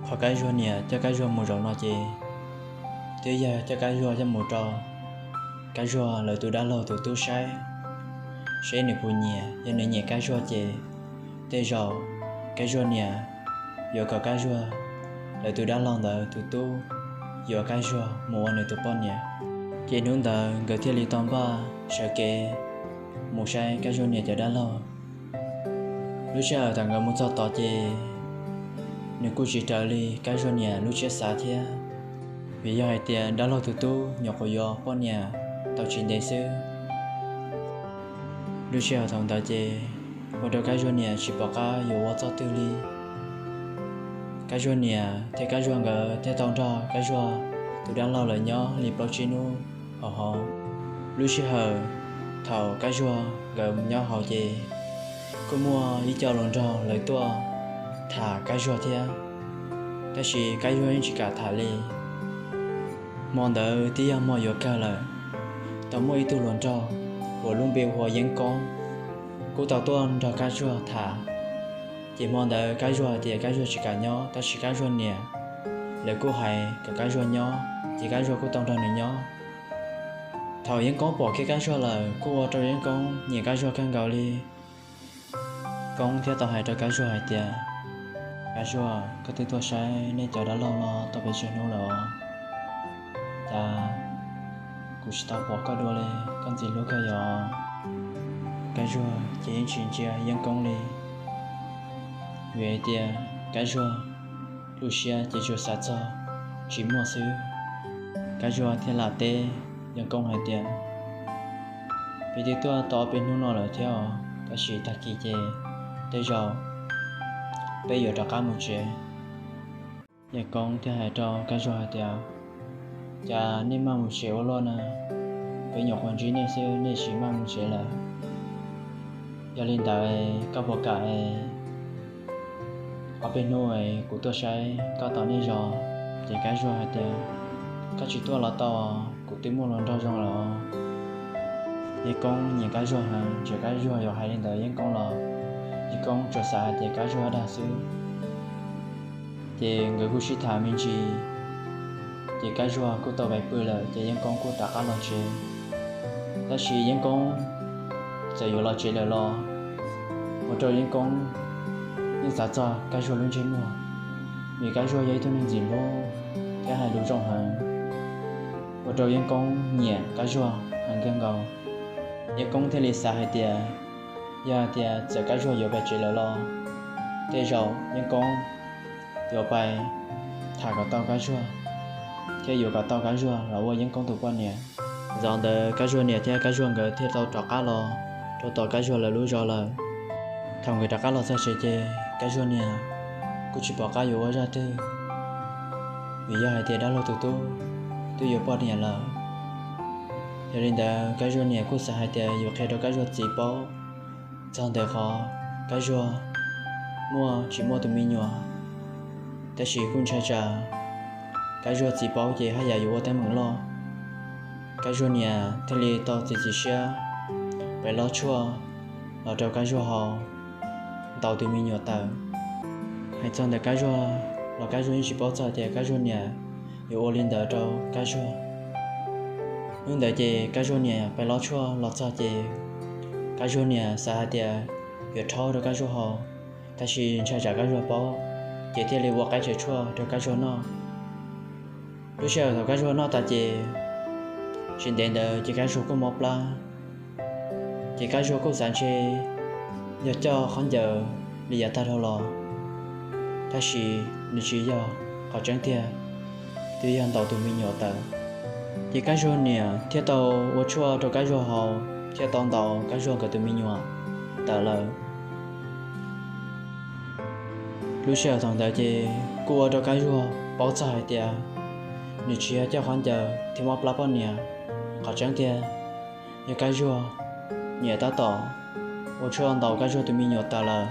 Qhov Kab Zuag niam coj Kab Zuag mus zaum no ces twb yog coj Kab Zuag coj mus rau Kab Zuag lawv tus dab laug tus tub saib, saib nws puas nyiam. Yog nws nyiam Kab Zuag ces tej zaum Kab Zuag niam yuav kom Kab Zuag lawv tus dab laug ntawd tus tub yuav Kab Zuag mus ua nws tus poj niam. Ces hnub ntawd nkawd thiaj li tau npaj sawv kev mus saib Kab Zuag niam cov dab laug. Lub sij hawm thaum nkawd mus txog tod ces nws kuj tsis raws li Kab Zuag niam lub siab xav thiab, vim yog hais tias dab laug tus tub nyuam qhuav yuav poj niam tau tsis ntev xwb. Lub sij hawm thaum ntawd ces ua rau Kab Zuag niam tsis pom qab yuav ua txoj twg li. Kab Zuag niam thiab Kab Zuag nkawd thiaj tau nrog Kab Zuag tus dab laug lawv nyob li plaub tsib hnub hauv hauv. Lub sij hawm thaum Kab Zuag nkawd nyob hauv ces kuj muaj ib co hluas nraug lawv tuaj tham Kab Zuag thiab, tab sis Kab Zuag yeej tsis kam tham li. Hmo ntawd twb yog hmo yuav kawg lawm, tau muaj ib tug hluas nraug uas lub npe hu ua Yeeb Koob kuj tau tuaj nrog Kab Zuag tham. Ces hmo ntawd Kab Zuag hais tias Kab Zuag tsis kam nyob, tab sis Kab Zuag niam lawv kuj hais kom Kab Zuag nyob, ces Kab Zuag kuj tau nrog nws nyob. Thaum Yeeb Koob pom kiag Kab Zuag lawm kuj ua rau Yeeb Koob nyiam Kab Zuag kawg nkaus li. Koob thiaj tau hais rau Kab Zuag hais tias, Kab Zuag, koj twb tuaj saib nej cov dab laug no tau pes tsawg hnub lawm os? Cas kuv tsis tau pom koj dua li, koj ntxim hlub kawg yog? Kab Zuag ces yeej tsis ntsia Yeeb Koob li, vim hais tias Kab Zuag lub siab ces tsuas xav txog Tsis Muaj xwb. Kab Zuag thiaj lam teb Yeeb Koob hais tias, Peb twb tuaj tau ob peb hnub no lawm thiab os, tab sis tag kis ces tej zaum peb yuav rov qab mus tsev. Yeeb Koob thiaj hais rau Kab Zuag hais tias, Cas nej maj mus tsev ua luaj na? Peb nyuam qhuav ntsib nej xwb nej tsis maj mus tsev lawm. Yog li ntawd koj puas kam ob peb hnub kuv tuaj saib koj tom nej zos? Ces Kab Zuag hais tias, Koj tsis tuaj los tau, kuv twb muaj hluas nraug zoo lawm. Yeeb Koob nyiam Kab Zuag heev, txawm Kab Zuag yuav hais li ntawd Yeeb Koob los Yeeb Koob tsuas xav hais tias Kab Zuag dag xwb. Ces nkawd kuj sib tham me ntsis, ces Kab Zuag kuj tau pais pw lawm, ces Yeeb Koob kuj rov qab los tsev. Tab sis Yeeb Koob txawm yuav los tsev lawm los ua rau Yeeb Koob yeej xav txog Kab Zuag lub ntsej muag, vim Kab Zuag yog ib tug neeg ntxim hlub thiab hais lus zoo heev, ua rau Yeeb Koob nyiam Kab Zuag heev kawg nkaus. Yeeb Koob thiaj li xav hais tias, yog hais tias txawm Kab Zuag yuav pais tsev lawm los tej zaum Yeeb Koob yuav pais tham kom tau Kab Zuag, thiab yuav kom tau Kab Zuag los ua Yeeb Koob tus poj niam. Zaum ntawd Kab Zuag niam thiab Kab Zuag nkawd thiaj tau rov qab los rau tom Kab Zuag lawv lub zos lawm. Thaum nkawd rov qab los txog tsev ces Kab Zuag niam kuj tsis pom qab yuav ua zaj twg, vim yog hais tias dab laug tus tub twb yuav poj niam lawm. Yog li ntawd Kab Zuag niam kuj xav hais tias yuav qhia rau Kab Zuag txiv paub txog ntawm qhov Kab Zuag muaj Tsis Muaj tus me nyuam, tab sis kuj ntshai tsam Kab Zuag txiv paub ces haj yam yuav ua teeb meem loj. Kab Zuag niam thiaj li tau txiav txim siab pais lob tshuaj los rau Kab Zuag haus, ntaus tus me nyuam tawm. Hais txog ntawm Kab Zuag los Kab Zuag yeej tsis paub txog tias Kab Zuag niam yuav ua li ntawd rau Kab Zuag. Hnub ntawd ces Kab Zuag niam pais lob tshuaj los txog ces Kab Zuag niam xav hais tias yuav rhaub rau Kab Zuag haus, tab sis ntshai tsam Kab Zuag paub, ces thiaj li ua qaib tsaws tshuaj rau Kab Zuag noj. Lub sij hawm thaum Kab Zuag noj tas ces tsis ntev ntawd ces Kab Zuag kuj mob plab. Ces Kab Zuag kuj xav ntshe yog coj khaub ncaws li yav tag dhau los, tab sis nws tsis yog, qhov tseeb tiag twb yog ntaus tus me nyuam tawm. Ces Kab Zuag niam thiaj tau ua tshuaj rau Kab Zuag haus thiab tau ntaus Kab Zuag nkawd tus me nyuam tawm lawm. Lub sij hawm thaum ntawd ces kuj ua rau Kab Zuag paub txog hais tias nws tsis yog coj khaub ncaws thiab mob plab poj niam, qhov tseeb tiag yog Kab Zuag niam tab tom ua tshuaj ntaus Kab Zuag tus me nyuam tawm lawm.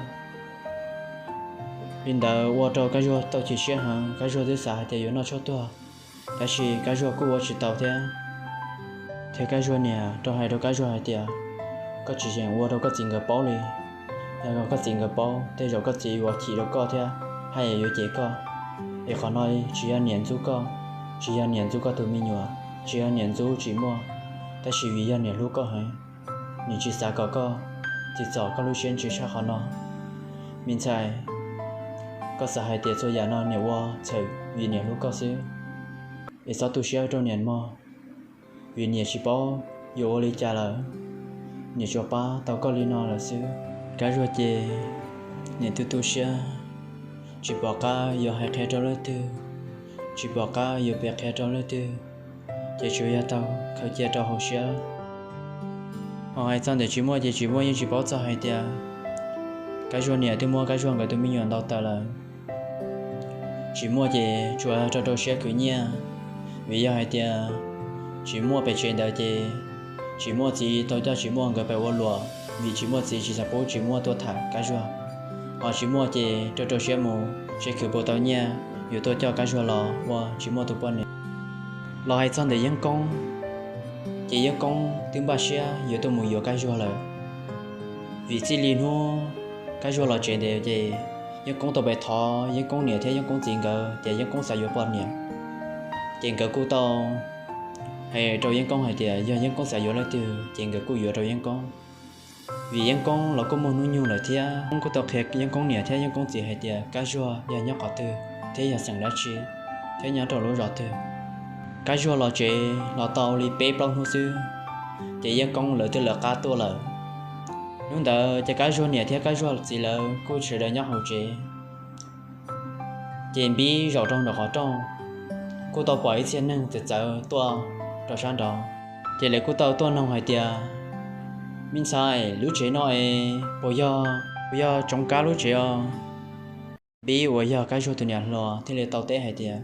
Li ntawd ua rau Kab Zuag tau chim siab heev, Kab Zuag twb xav hais tias yuav noj tshuaj tuag, tab sis Kab Zuag kuj ua tsis tau thiab. Thiab Kab Zuag niam rov hais rau Kab Zuag hais tias, koj tsis yeem ua rau koj txiv nkawd paub li. Yog koj txiv nkawd paub, tej zaum koj txiv yuav chim rau koj thiab haj yam yuav cem koj. Es qhov no tsis yog niam ntxub koj, tsis yog niam ntxub koj tus me nyuam, tsis yog niam ntxub Tsis Muaj, tab sis vim yog niam hlub koj heev, niam tsis xav kom koj txiv txom koj lub siab ntsws tshaj qhov no. Me ntxhais, koj xav hais tias txhua yam no niam ua txhawm vim niam hlub koj xwb, es txhob tu siab rau niam mog, vim niam tsis paub yuav ua li cas lawm, niam tsuas pab tau koj li no lawm xwb. Kab Zuag ces niam tu tu siab, tsis pom qab yuav hais qhia rau leej twg, tsis pom qab yuav piav qhia rau leej twg, ces tsuas yog tau khaws cia rau hauv siab. Ho hais txog ntawm Tsis Muaj ces Tsis Muaj yeej tsis paub txog hais tias Kab Zuag niam twb muab Kab Zuag nkawd tus me nyuam ntaus tawm lawm. Tsis Muaj ces tsuas rau rau siab khwv nyiaj, vim yog hais tias Tsis Muaj pem tsev ntawd ces Tsis Muaj txiv tau coj Tsis Muaj nkawd pem ua luam, vim Tsis Muaj txiv tsis xav pub Tsis Muaj tuaj tham Kab Zuag. Ho Tsis Muaj ces rau rau siab mus seb khwv puas tau nyiaj yuav tuaj coj Kab Zuag los ua Tsis Muaj tus poj niam. Los hais txog ntawm Yeeb Koob, ces Yeeb Koob twb npaj siab yuav tuaj mus yuav Kab Zuag lawm, vim txij li hnub Kab Zuag los tsev ntawd ces Yeeb Koob tau pem thov Yeeb Koob niam thiab Yeeb Koob txiv nkawd tias Yeeb Koob xav yuav poj niam. Ces nkawd kuj tau hais rau Yeeb Koob hais tias yog Yeeb Koob xav yuav leej twg ces nkawd kuj yuav rau Yeeb Koob. Vim Yeeb Koob los kuj muaj hnub nyoog lawm thiab, Yeeb Koob kuj tau qhia Yeeb Koob niam thiab Yeeb Koob txiv hais tias Kab Zuag yog nyob qhov twg thiab yog xeem dab tsi thiab nyob rau lub zos twg. Kab Zuag los tsev los tau li peb plaub hnub xwb, ces Yeeb Koob lawv twb lawv qab tuaj lawm. Hnub ntawd ces Kab Zuag niam thiab Kab Zuag txiv lawv kuj sawv daws nyob hauv tsev. Ces Npib zaum rau nraum qhov rooj, kuj tau pom ib txhia neeg txawv txawv tuaj rau sab nraud. Ces lawv kuj tau tuaj noog hais tias, Me ntxhais, lub tsev no es puas yog, puas yog Tsoov Kab lub tsev os? Npib uas yog Kab Zuag tus niam hluas thiaj li tau teb hais tias,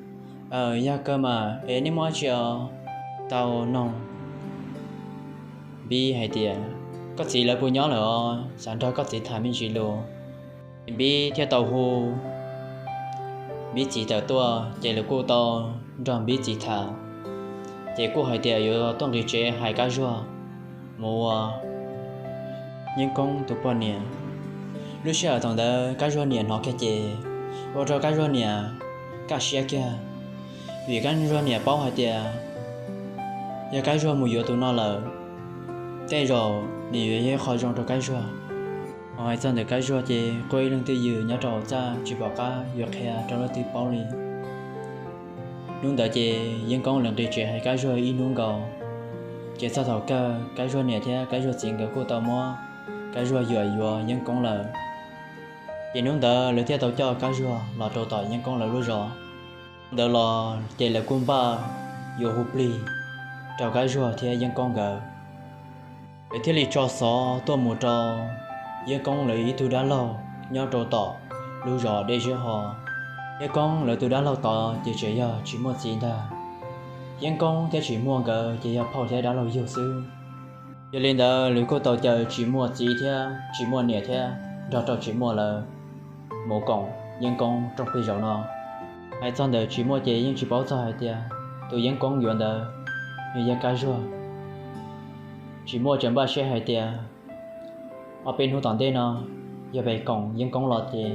Aws, yog kawg mas, es nej muaj dab tsi os? Tau noog Npib hais tias, Koj txiv lawv puas nyob lawm os? Xav nrog koj txiv tham me ntsis lus. Ces Npib thiaj tau hu Npib txiv tawm tuaj, ces lawv kuj tau nrog Npib txiv tham. Ces kuj hais tias yuav tuaj nqis tsev hais Kab Zuag mus ua Yeeb Koob tus poj niam. Lub sij hawm thaum ntawd Kab Zuag niam hnov kiag ces ua rau Kab Zuag niam kaj siab kiag, vim Kab Zuag niam paub hais tias yog Kab Zuag mus yuav tus no lawm, tej zaum nws yuav yog ib qho zoo rau Kab Zuag. Ho hais txog ntawm Kab Zuag ces quaj ib leeg twj ywm nyob rau hauv txaj tsis pom qab yuav qhia rau leej twg paub li. Hnub ntawd ces Yeeb Koob lawv nqis tsev hais Kab Zuag ib hnub nkaus, ces txog thaum kawg Kab Zuag niam thiab Kab Zuag txiv nkawd kuj tau muab Kab Zuag yuam yuav Yeeb Koob lawm. Ces hnub ntawd lawv thiaj tau coj Kab Zuag los rau tom Yeeb Koob lawv lub zos. Ntawd los ces lawv kuj npaj yuav hu plig rau Kab Zuag thiab Yeeb Koob nkawd. Lawv thiaj li tso xov tuaj mus rau Yeeb Koob lawv ib tug dab laug nyob rau tom lub zos Dej Zeb Ho. Yeeb Koob lawv tus dab laug tod ces tseem yog Tsis Muaj txiv ntag. Yeeb Koob thiab Tsis Muaj nkawd ces yog phauj thiab dab laug yug xwb. Yog li ntawd lawv kuj tau caw Tsis Muaj txiv thiab Tsis Muaj niam thiab nrog rau Tsis Muaj lawv mus koom Yeeb Koob rooj plig zaum no. Hais txog ntawm Tsis Muaj ces yeej tsis paub txog hais tias tus Yeeb Koob yuav ntawd nws yog Kab Zuag. Tsis Muaj tseem npaj siab hais tias ob peb hnub tom ntej no yog pem koom Yeeb Koob los ces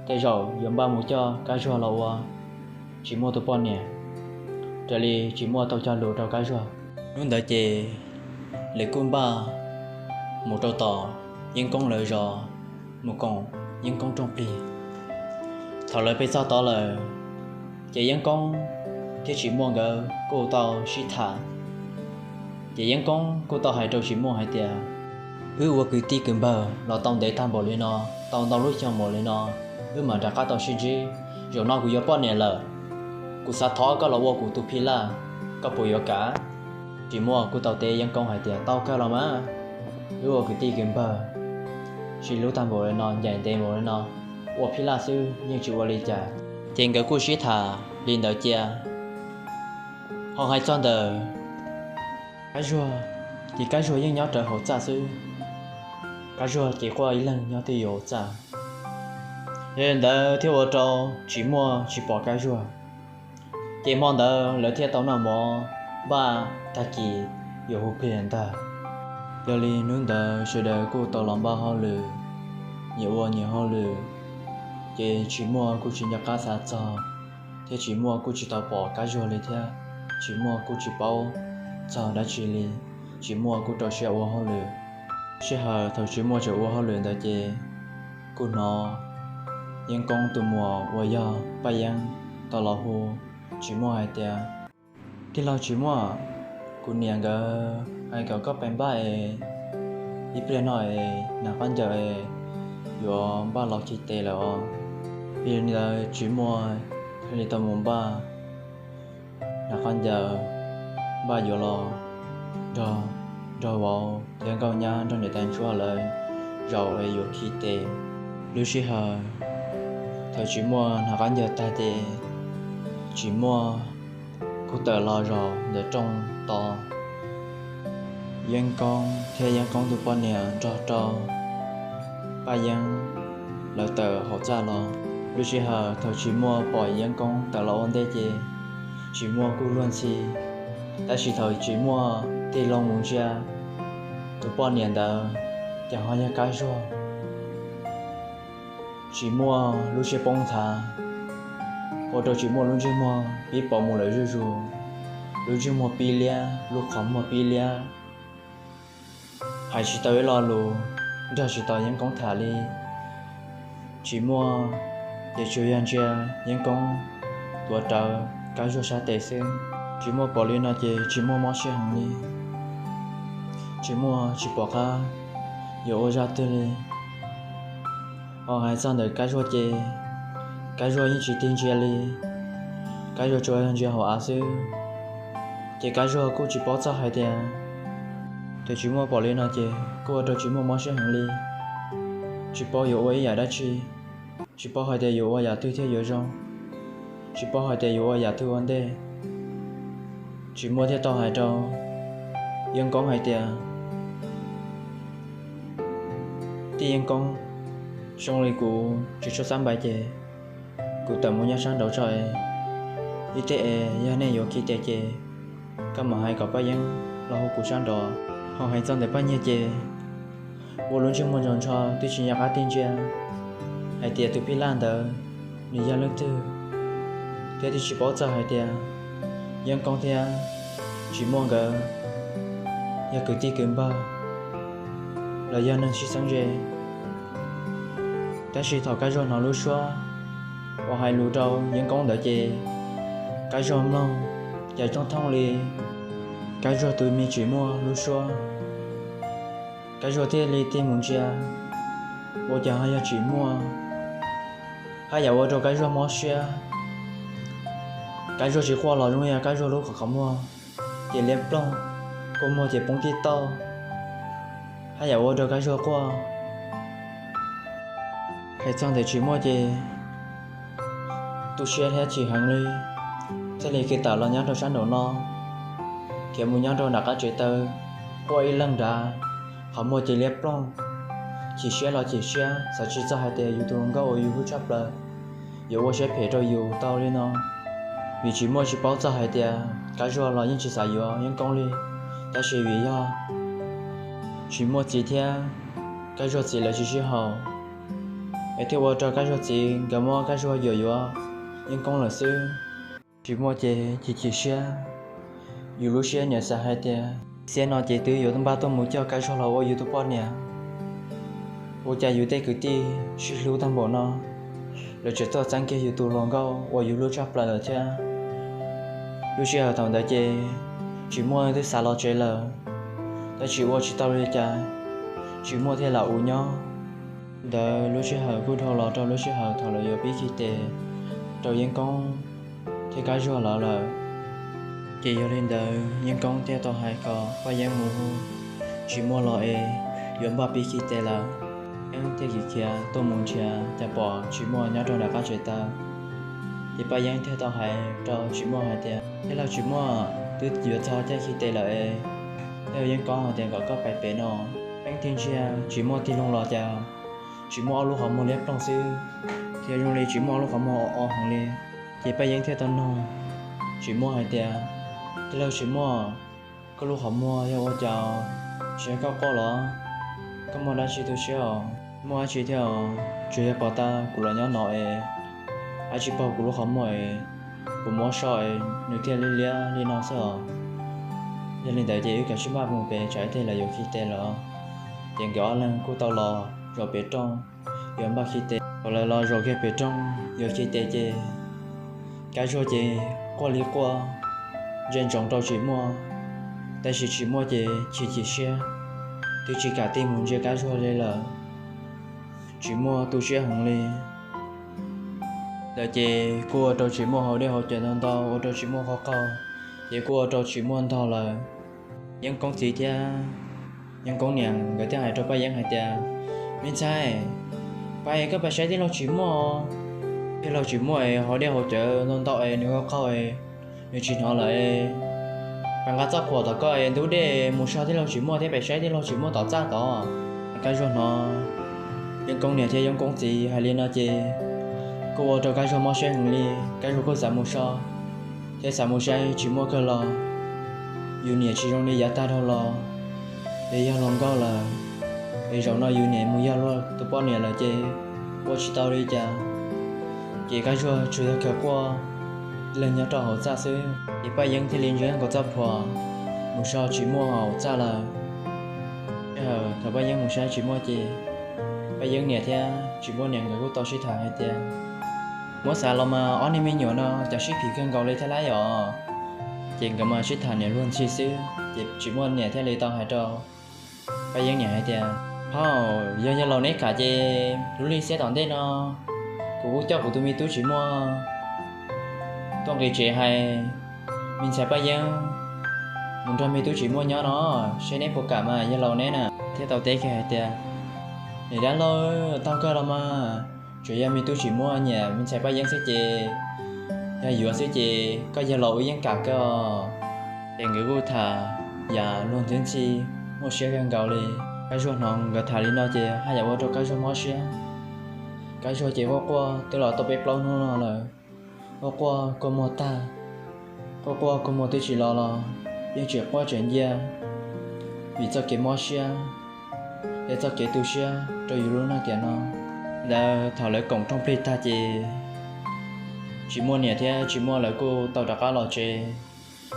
tej zaum yuav npaj mus coj Kab Zuag los ua Tsis Muaj tus poj niam, raws li Tsis Muaj tau cog lus rau Kab Zuag. Hnub ntawd ces lawv kuj npaj mus rau tom Yeeb Koob lawv zos mus koom Yeeb Koob rooj plig. Thaum lawv pem txog tod lawm, ces Yeeb Koob thiab Tsis Muaj nkawd kuj tau sib tham. Ces Yeeb Koob kuj tau hais rau Tsis Muaj hais tias, Wb ua kwv tij kwv npawg los tau ntev tag npaum li no, tau ntau lub xyoo npaum li no, wb mam rov qab tau sib ntsib. Zaum no kuv yuav poj niam lawm, kuv xav thov koj los ua kuv tus phij laj, koj puas yuav kam? Tsis Muaj kuj tau teb Yeeb Koob hais tias, Tau kawg los mas, wb ua kwv tij kwv npawg, sib hlub tag npaum li no, ncaim ntev npaum li no, ua phij laj xwb yeej tsis ua li cas. Ces nkawd kuj sib tham li ntawd cia. Ho hais txog ntawm Kab Zuag, ces Kab Zuag yeej nyob rawv hauv txaj xwb. Kab Zuag ces quaj ib leeg nyob twj ywm hauv txaj. Yog li ntawd thiaj ua rau Tsis Muaj tsis pom Kab Zuag. Ces hmo ntawd lawv thiaj tau noj mov npaj tag kis yuav hu plig ntag. Yog li hnub ntawd sawv daws kuj tau los npaj hauj lwm, nyias ua nyias hauj lwm, ces Tsis Muaj kuj tsis nco qab xav txog, thiab Tsis Muaj kuj tsis tau pom Kab Zuag li thiab. Tsis Muaj kuj tsis paub txog dab tsi li, Tsis Muaj kuj rau siab ua hauj lwm. Sij hawm thaum Tsis Muaj tseem ua hauj lwm ntawd ces kuj hnov Yeeb Koob tus muam uas yog Paj Yeeb tau los hu Tsis Muaj hais tias, Tij laug Tsis Muaj, kuv niam nkawd hais kom koj pab npaj es ib pliag no es Nas Qab Ncaws es yuav npaj los khi tes lawm os. Yog li ntawd Tsis Muaj thiaj li tau mus npaj Nas Qab Ncaws, npaj yuav los nrog, nrog vauv thiab nkauj nyab nrog niam tais ntsuab lawv zaum es yuav khi tes. Lub sij hawm thaum Tsis Muaj Nas Qab Ncaws tag ces Tsis Muaj kuj tawm los zaum ntawm rooj tos Yeeb Koob thiab Yeeb Koob tus poj niam nrog rau Paj Yeeb lawv tawm hauv txaj los. Lub sij hawm thaum Tsis Muaj pom Yeeb Koob tawm los ua ntej ces Tsis Muaj kuj luag ntxhi, tab sis thaum Tsis Muaj tig loo mus ntsia tus poj niam ntawd, ces ho yog Kab Zuag. Tsis Muaj lub siab poob nthav, ua rau Tsis Muaj lub ntsej muag pib poob mus lawm zuj zus, lub ntsej muag pib liab, lub qhov muag pib liab. Hais tsis tau ib lo lus, nrog tsis tau Yeeb Koob tham li. Tsis Muaj ces tsuas yog ntsia Yeeb Koob tuav rawv Kab Zuag sab tes xwb. Tsis Muaj pom li no ces Tsis Muaj mob siab heev li. Tsis Muaj tsis pom qab yuav ua zaj twg li. Ho hais txog ntawm Kab Zuag ces Kab Zuag yeej tsis tig ntsia li. Kab Zuag tsuas ntsia hauv av xwb. Ces Kab Zuag kuj tsis paub txog hais tias, thaum Tsis Muaj pom li no ces kuj ua rau Tsis Muaj mob siab heev li. Tsis paub yuav ua ib yam dab tsi, tsis paub hais tias yuav ua yam twg thiaj yuav zoo, tsis paub hais tias yuav ua yam twg ua ntej. Tsis Muaj thiaj tau hais rau Yeeb Koob hais tias, tij Yeeb Koob, zoo li kuv tsis tshua xab npais ces kuv tawm mus nyob sab nraud tso es, ib teg es yog nej yuav khi tes ces koj mam hais kom Paj Yeeb los hu kuv sab nraud. Ho hais txog ntawm Paj Nyiag ces ua lub ntsej muag ntsoos ntsho twb tsis nco qab tig ntsia hais tias tus phij laj ntawd nws yog leej twg, thiab twb tsis paub txog hais tias Yeeb Koob thiab Tsis Muaj nkawd yog kwv tij kwv npawg los yog neeg sib txheeb ze. Tab sis thaum Kab Zuag hnov lub suab uas hais lus rau Yeeb Koob ntawd ces Kab Zuag mloog cas thooj thooj li Kab Zuag tus me Tsis Muaj lub suab. Kab Zuag thiaj li tig mus ntsia, ua cas ho yog Tsis Muaj. Haj yam ua rau Kab Zuag mob siab. Kab Zuag tsis quaj los zoo li Kab Zuag lub qhov muag ces liab ploog, kua muag ces poob tij tauj, haj yam ua rau Kab Zuag quaj. Hais txog ntawm Tsis Muaj ces tu siab thiab chim heev li, thiaj li khiav tawm los nyob rau sab nraum no, khiav mus nyob rau nram qab tsev taw, quaj ib leeg nrad, qhov muag ces liab ploog, chim siab los chim siab, xav tsis txog hais tias yus tus hluas nkauj uas yus hlub tshaj plaws yuav ua siab phem rau yus tau li no. Vim Tsis Muaj tsis paub txog hais tias Kab Zuag los yeej tsis xav yuav Yeeb Koob li, tab sis vim yog Tsis Muaj txiv thiab Kab Zuag txiv lawv tsis sib haum, es thiaj ua rau Kab Zuag txiv nkawd muab Kab Zuag yuam yuav Yeeb Koob lawm xwb. Tsis Muaj ces chim chim siab, yus lub siab niam xav hais tias xiab no ces twb yuav npaj tuaj mus coj Kab Zuag los ua yus tus poj niam. Ua cas yus tej kwv tij sib hlub tag npaum no, lawv tseem tuaj txeeb kiag yus tus hluas nkauj uas yus hlub tshaj plaws lawm thiab. Lub sij hawm thaum ntawd ces Tsis Muaj twb xav los tsev lawm, tab sis ua tsis tau li cas, Tsis Muaj thiaj lam ua nyob. Ntawd lub sij hawm kuj dhau los rau lub sij hawm thaum lawv yuav pib khi tes rau Yeeb Koob thiab Kab Zuag lawv lawm. Ces yog li ntawd Yeeb Koob thiaj tau hais kom Paj Yeeb mus hu Tsis Muaj los es yuav npaj pib khi tes lawm. Yeeb thiaj khiav khiav tuaj mus nrhiav cas pom Tsis Muaj nyob rau nram qab tsev taw. Ces Paj Yeeb thiaj tau hais rau Tsis Muaj hais tias, tij laug Tsis Muaj, twb yuav txog caij khi tes lawm es, yog Yeeb Koob hais tias kom koj pais pem no. Yeeb tig ntsia Tsis Muaj tig loo los cas Tsis Muaj ob lub qhov muag liab ploog xwb, thiab zoo li Tsis Muaj ob lub qhov muag o o heev li. Ces Paj Yeeb thiaj tau nug Tsis Muaj hais tias, tij laug Tsis Muaj, koj lub qhov muag yog ua cas, tsis yog koj quaj los? Koj muaj dab tsi tu siab os? Muaj dab tsi thiab os, tsuas yog pom tau kuv los nyob no es, dab tsi paug kuv lub qhov muag es, kuv muab so es nws thiaj li liab li no xwb os. Yog li ntawd ces wb kav tsij npaj mus pem tsam ib teg lawv yuav khi tes lawm. Ces nkawd ob leeg kuj tau los zaum pem rooj yuav npaj khi tes. Thaum lawv los zaum kiag pem rooj yuav khi tes ces Kab Zuag ces quaj li quaj, ntsia ntsoov rau Tsis Muaj, tab sis Tsis Muaj ces chim chim siab, twb tsis kam tig mus ntsia Kab Zuag li lawm. Tsis Muaj tu siab heev li. Ntawd ces kuj ua rau Tsis Muaj haus dej haus cawv ntau ntau, ua rau Tsis Muaj qaug qaug, ces kuj ua rau Tsis Muaj ntog lawm. Yeeb Koob txiv thiab Yeeb Koob niam nkawd thiaj hais rau Paj Yeeb hais tias, me ntxhais, pais koj pais saib tij laug Tsis Muaj. Tij laug Tsis Muaj es haus dej haus cawv ntau ntau es nws qaug qaug es nws tsis hnov lawm. Pais nqa txoj phuam tom koj es ntub dej mus so tij laug Tsis Muaj thiab pais saib tij laug Tsis Muaj tom txaj tod. Kab Zuag hnov Yeeb Koob niam thiab Yeeb Koob txiv hais li no ces kuj ua rau Kab Zuag mob siab heev li. Kab Zuag kuj xav mus so thiab xav mus saib Tsis Muaj kawg los yus niam tsis zoo li yav tag dhau los, es yog hluas nkauj lawm, es zaum no yus niam mus yog luag tus poj niam lawm ces ua tsis tau li cas. Ces Kab Zuag tsuas yog kawg quaj leeg nyob rau hauv txaj xwb. Ces Paj Yeeb thiaj li ntsia nkaus txoj phuam mus so Tsis Muaj hauv txaj lawm. Sij hawm thaum Paj Yeeb mus saib tsis muaj ces Paj Yeeb niam thiab tsis muaj niam nkawd kuj tau sib tham hais tias, muab xav los mas ob niag me nyuam no cas sib phim kawg nkaus li thiab lawm os. Ces nkawd mas sib tham niam luag ntxhi xwb ces tsis muaj niam thiaj li tau hais rau Paj Yeeb niam hais tias, phauj, yog yawg laus neb kam ces lub hli xiab tom ntej no kuv kuj coj kuv tus me tub tsis muaj tuaj nqis tsev hais me ntxhais Paj Yeeb mus nrog me tub tsis muaj nyob no, seb neb puas kam mas yawg laus neb na. Thiaj tau teb kiag hais tias, niam dab laug, taug kawg los mas, tsuas yog me tub tsis muaj nyiam me ntxhais Paj Yeeb xwb ces, yog yuav xwb ces koj yawg laus wb yeej kam kawg os. Ces nkawd kuj tham yam luag ntxhi ntxhi, muaj siab kawg nkaus li. Kab Zuag hnov nkawd tham li no ces haj yam ua rau Kab Zuag mob siab. Kab Zuag ces quaj quaj twb los tau peb plaub hnub no lawm, quaj quaj kua muag tag, quaj quaj kua muag twb tsis los los yeej tseem quaj tseem ncia vim txoj kev mob siab thiab txoj kev tu siab rau yus lub neej tiam no. Ntawd thaum lawv koom rooj plig tag ces tsis muaj niam thiab tsis muaj lawv kuj tau rov qab los tsev,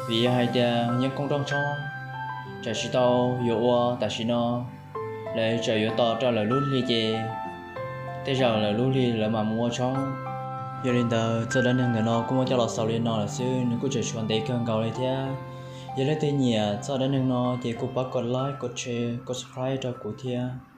vim yog hais tias yeeb koob rooj tshoob, tsam tsis tau yuav ua tam sim no, lawv txawm yuav tos rau lawv lub hli ces tej zaum lawv lub hli lawv mam mus ua tshoob. Yog li ntawd txoj dab neeg ntawm no kuj muab coj los xaus li no lawm xwb, nws kuj tseem tshuav ntev kawg nkaus li thiab. Yog leej twg nyiam txoj dab neeg no ces kuj pab kom like, kom share, kom subscribe rau kuv thiab.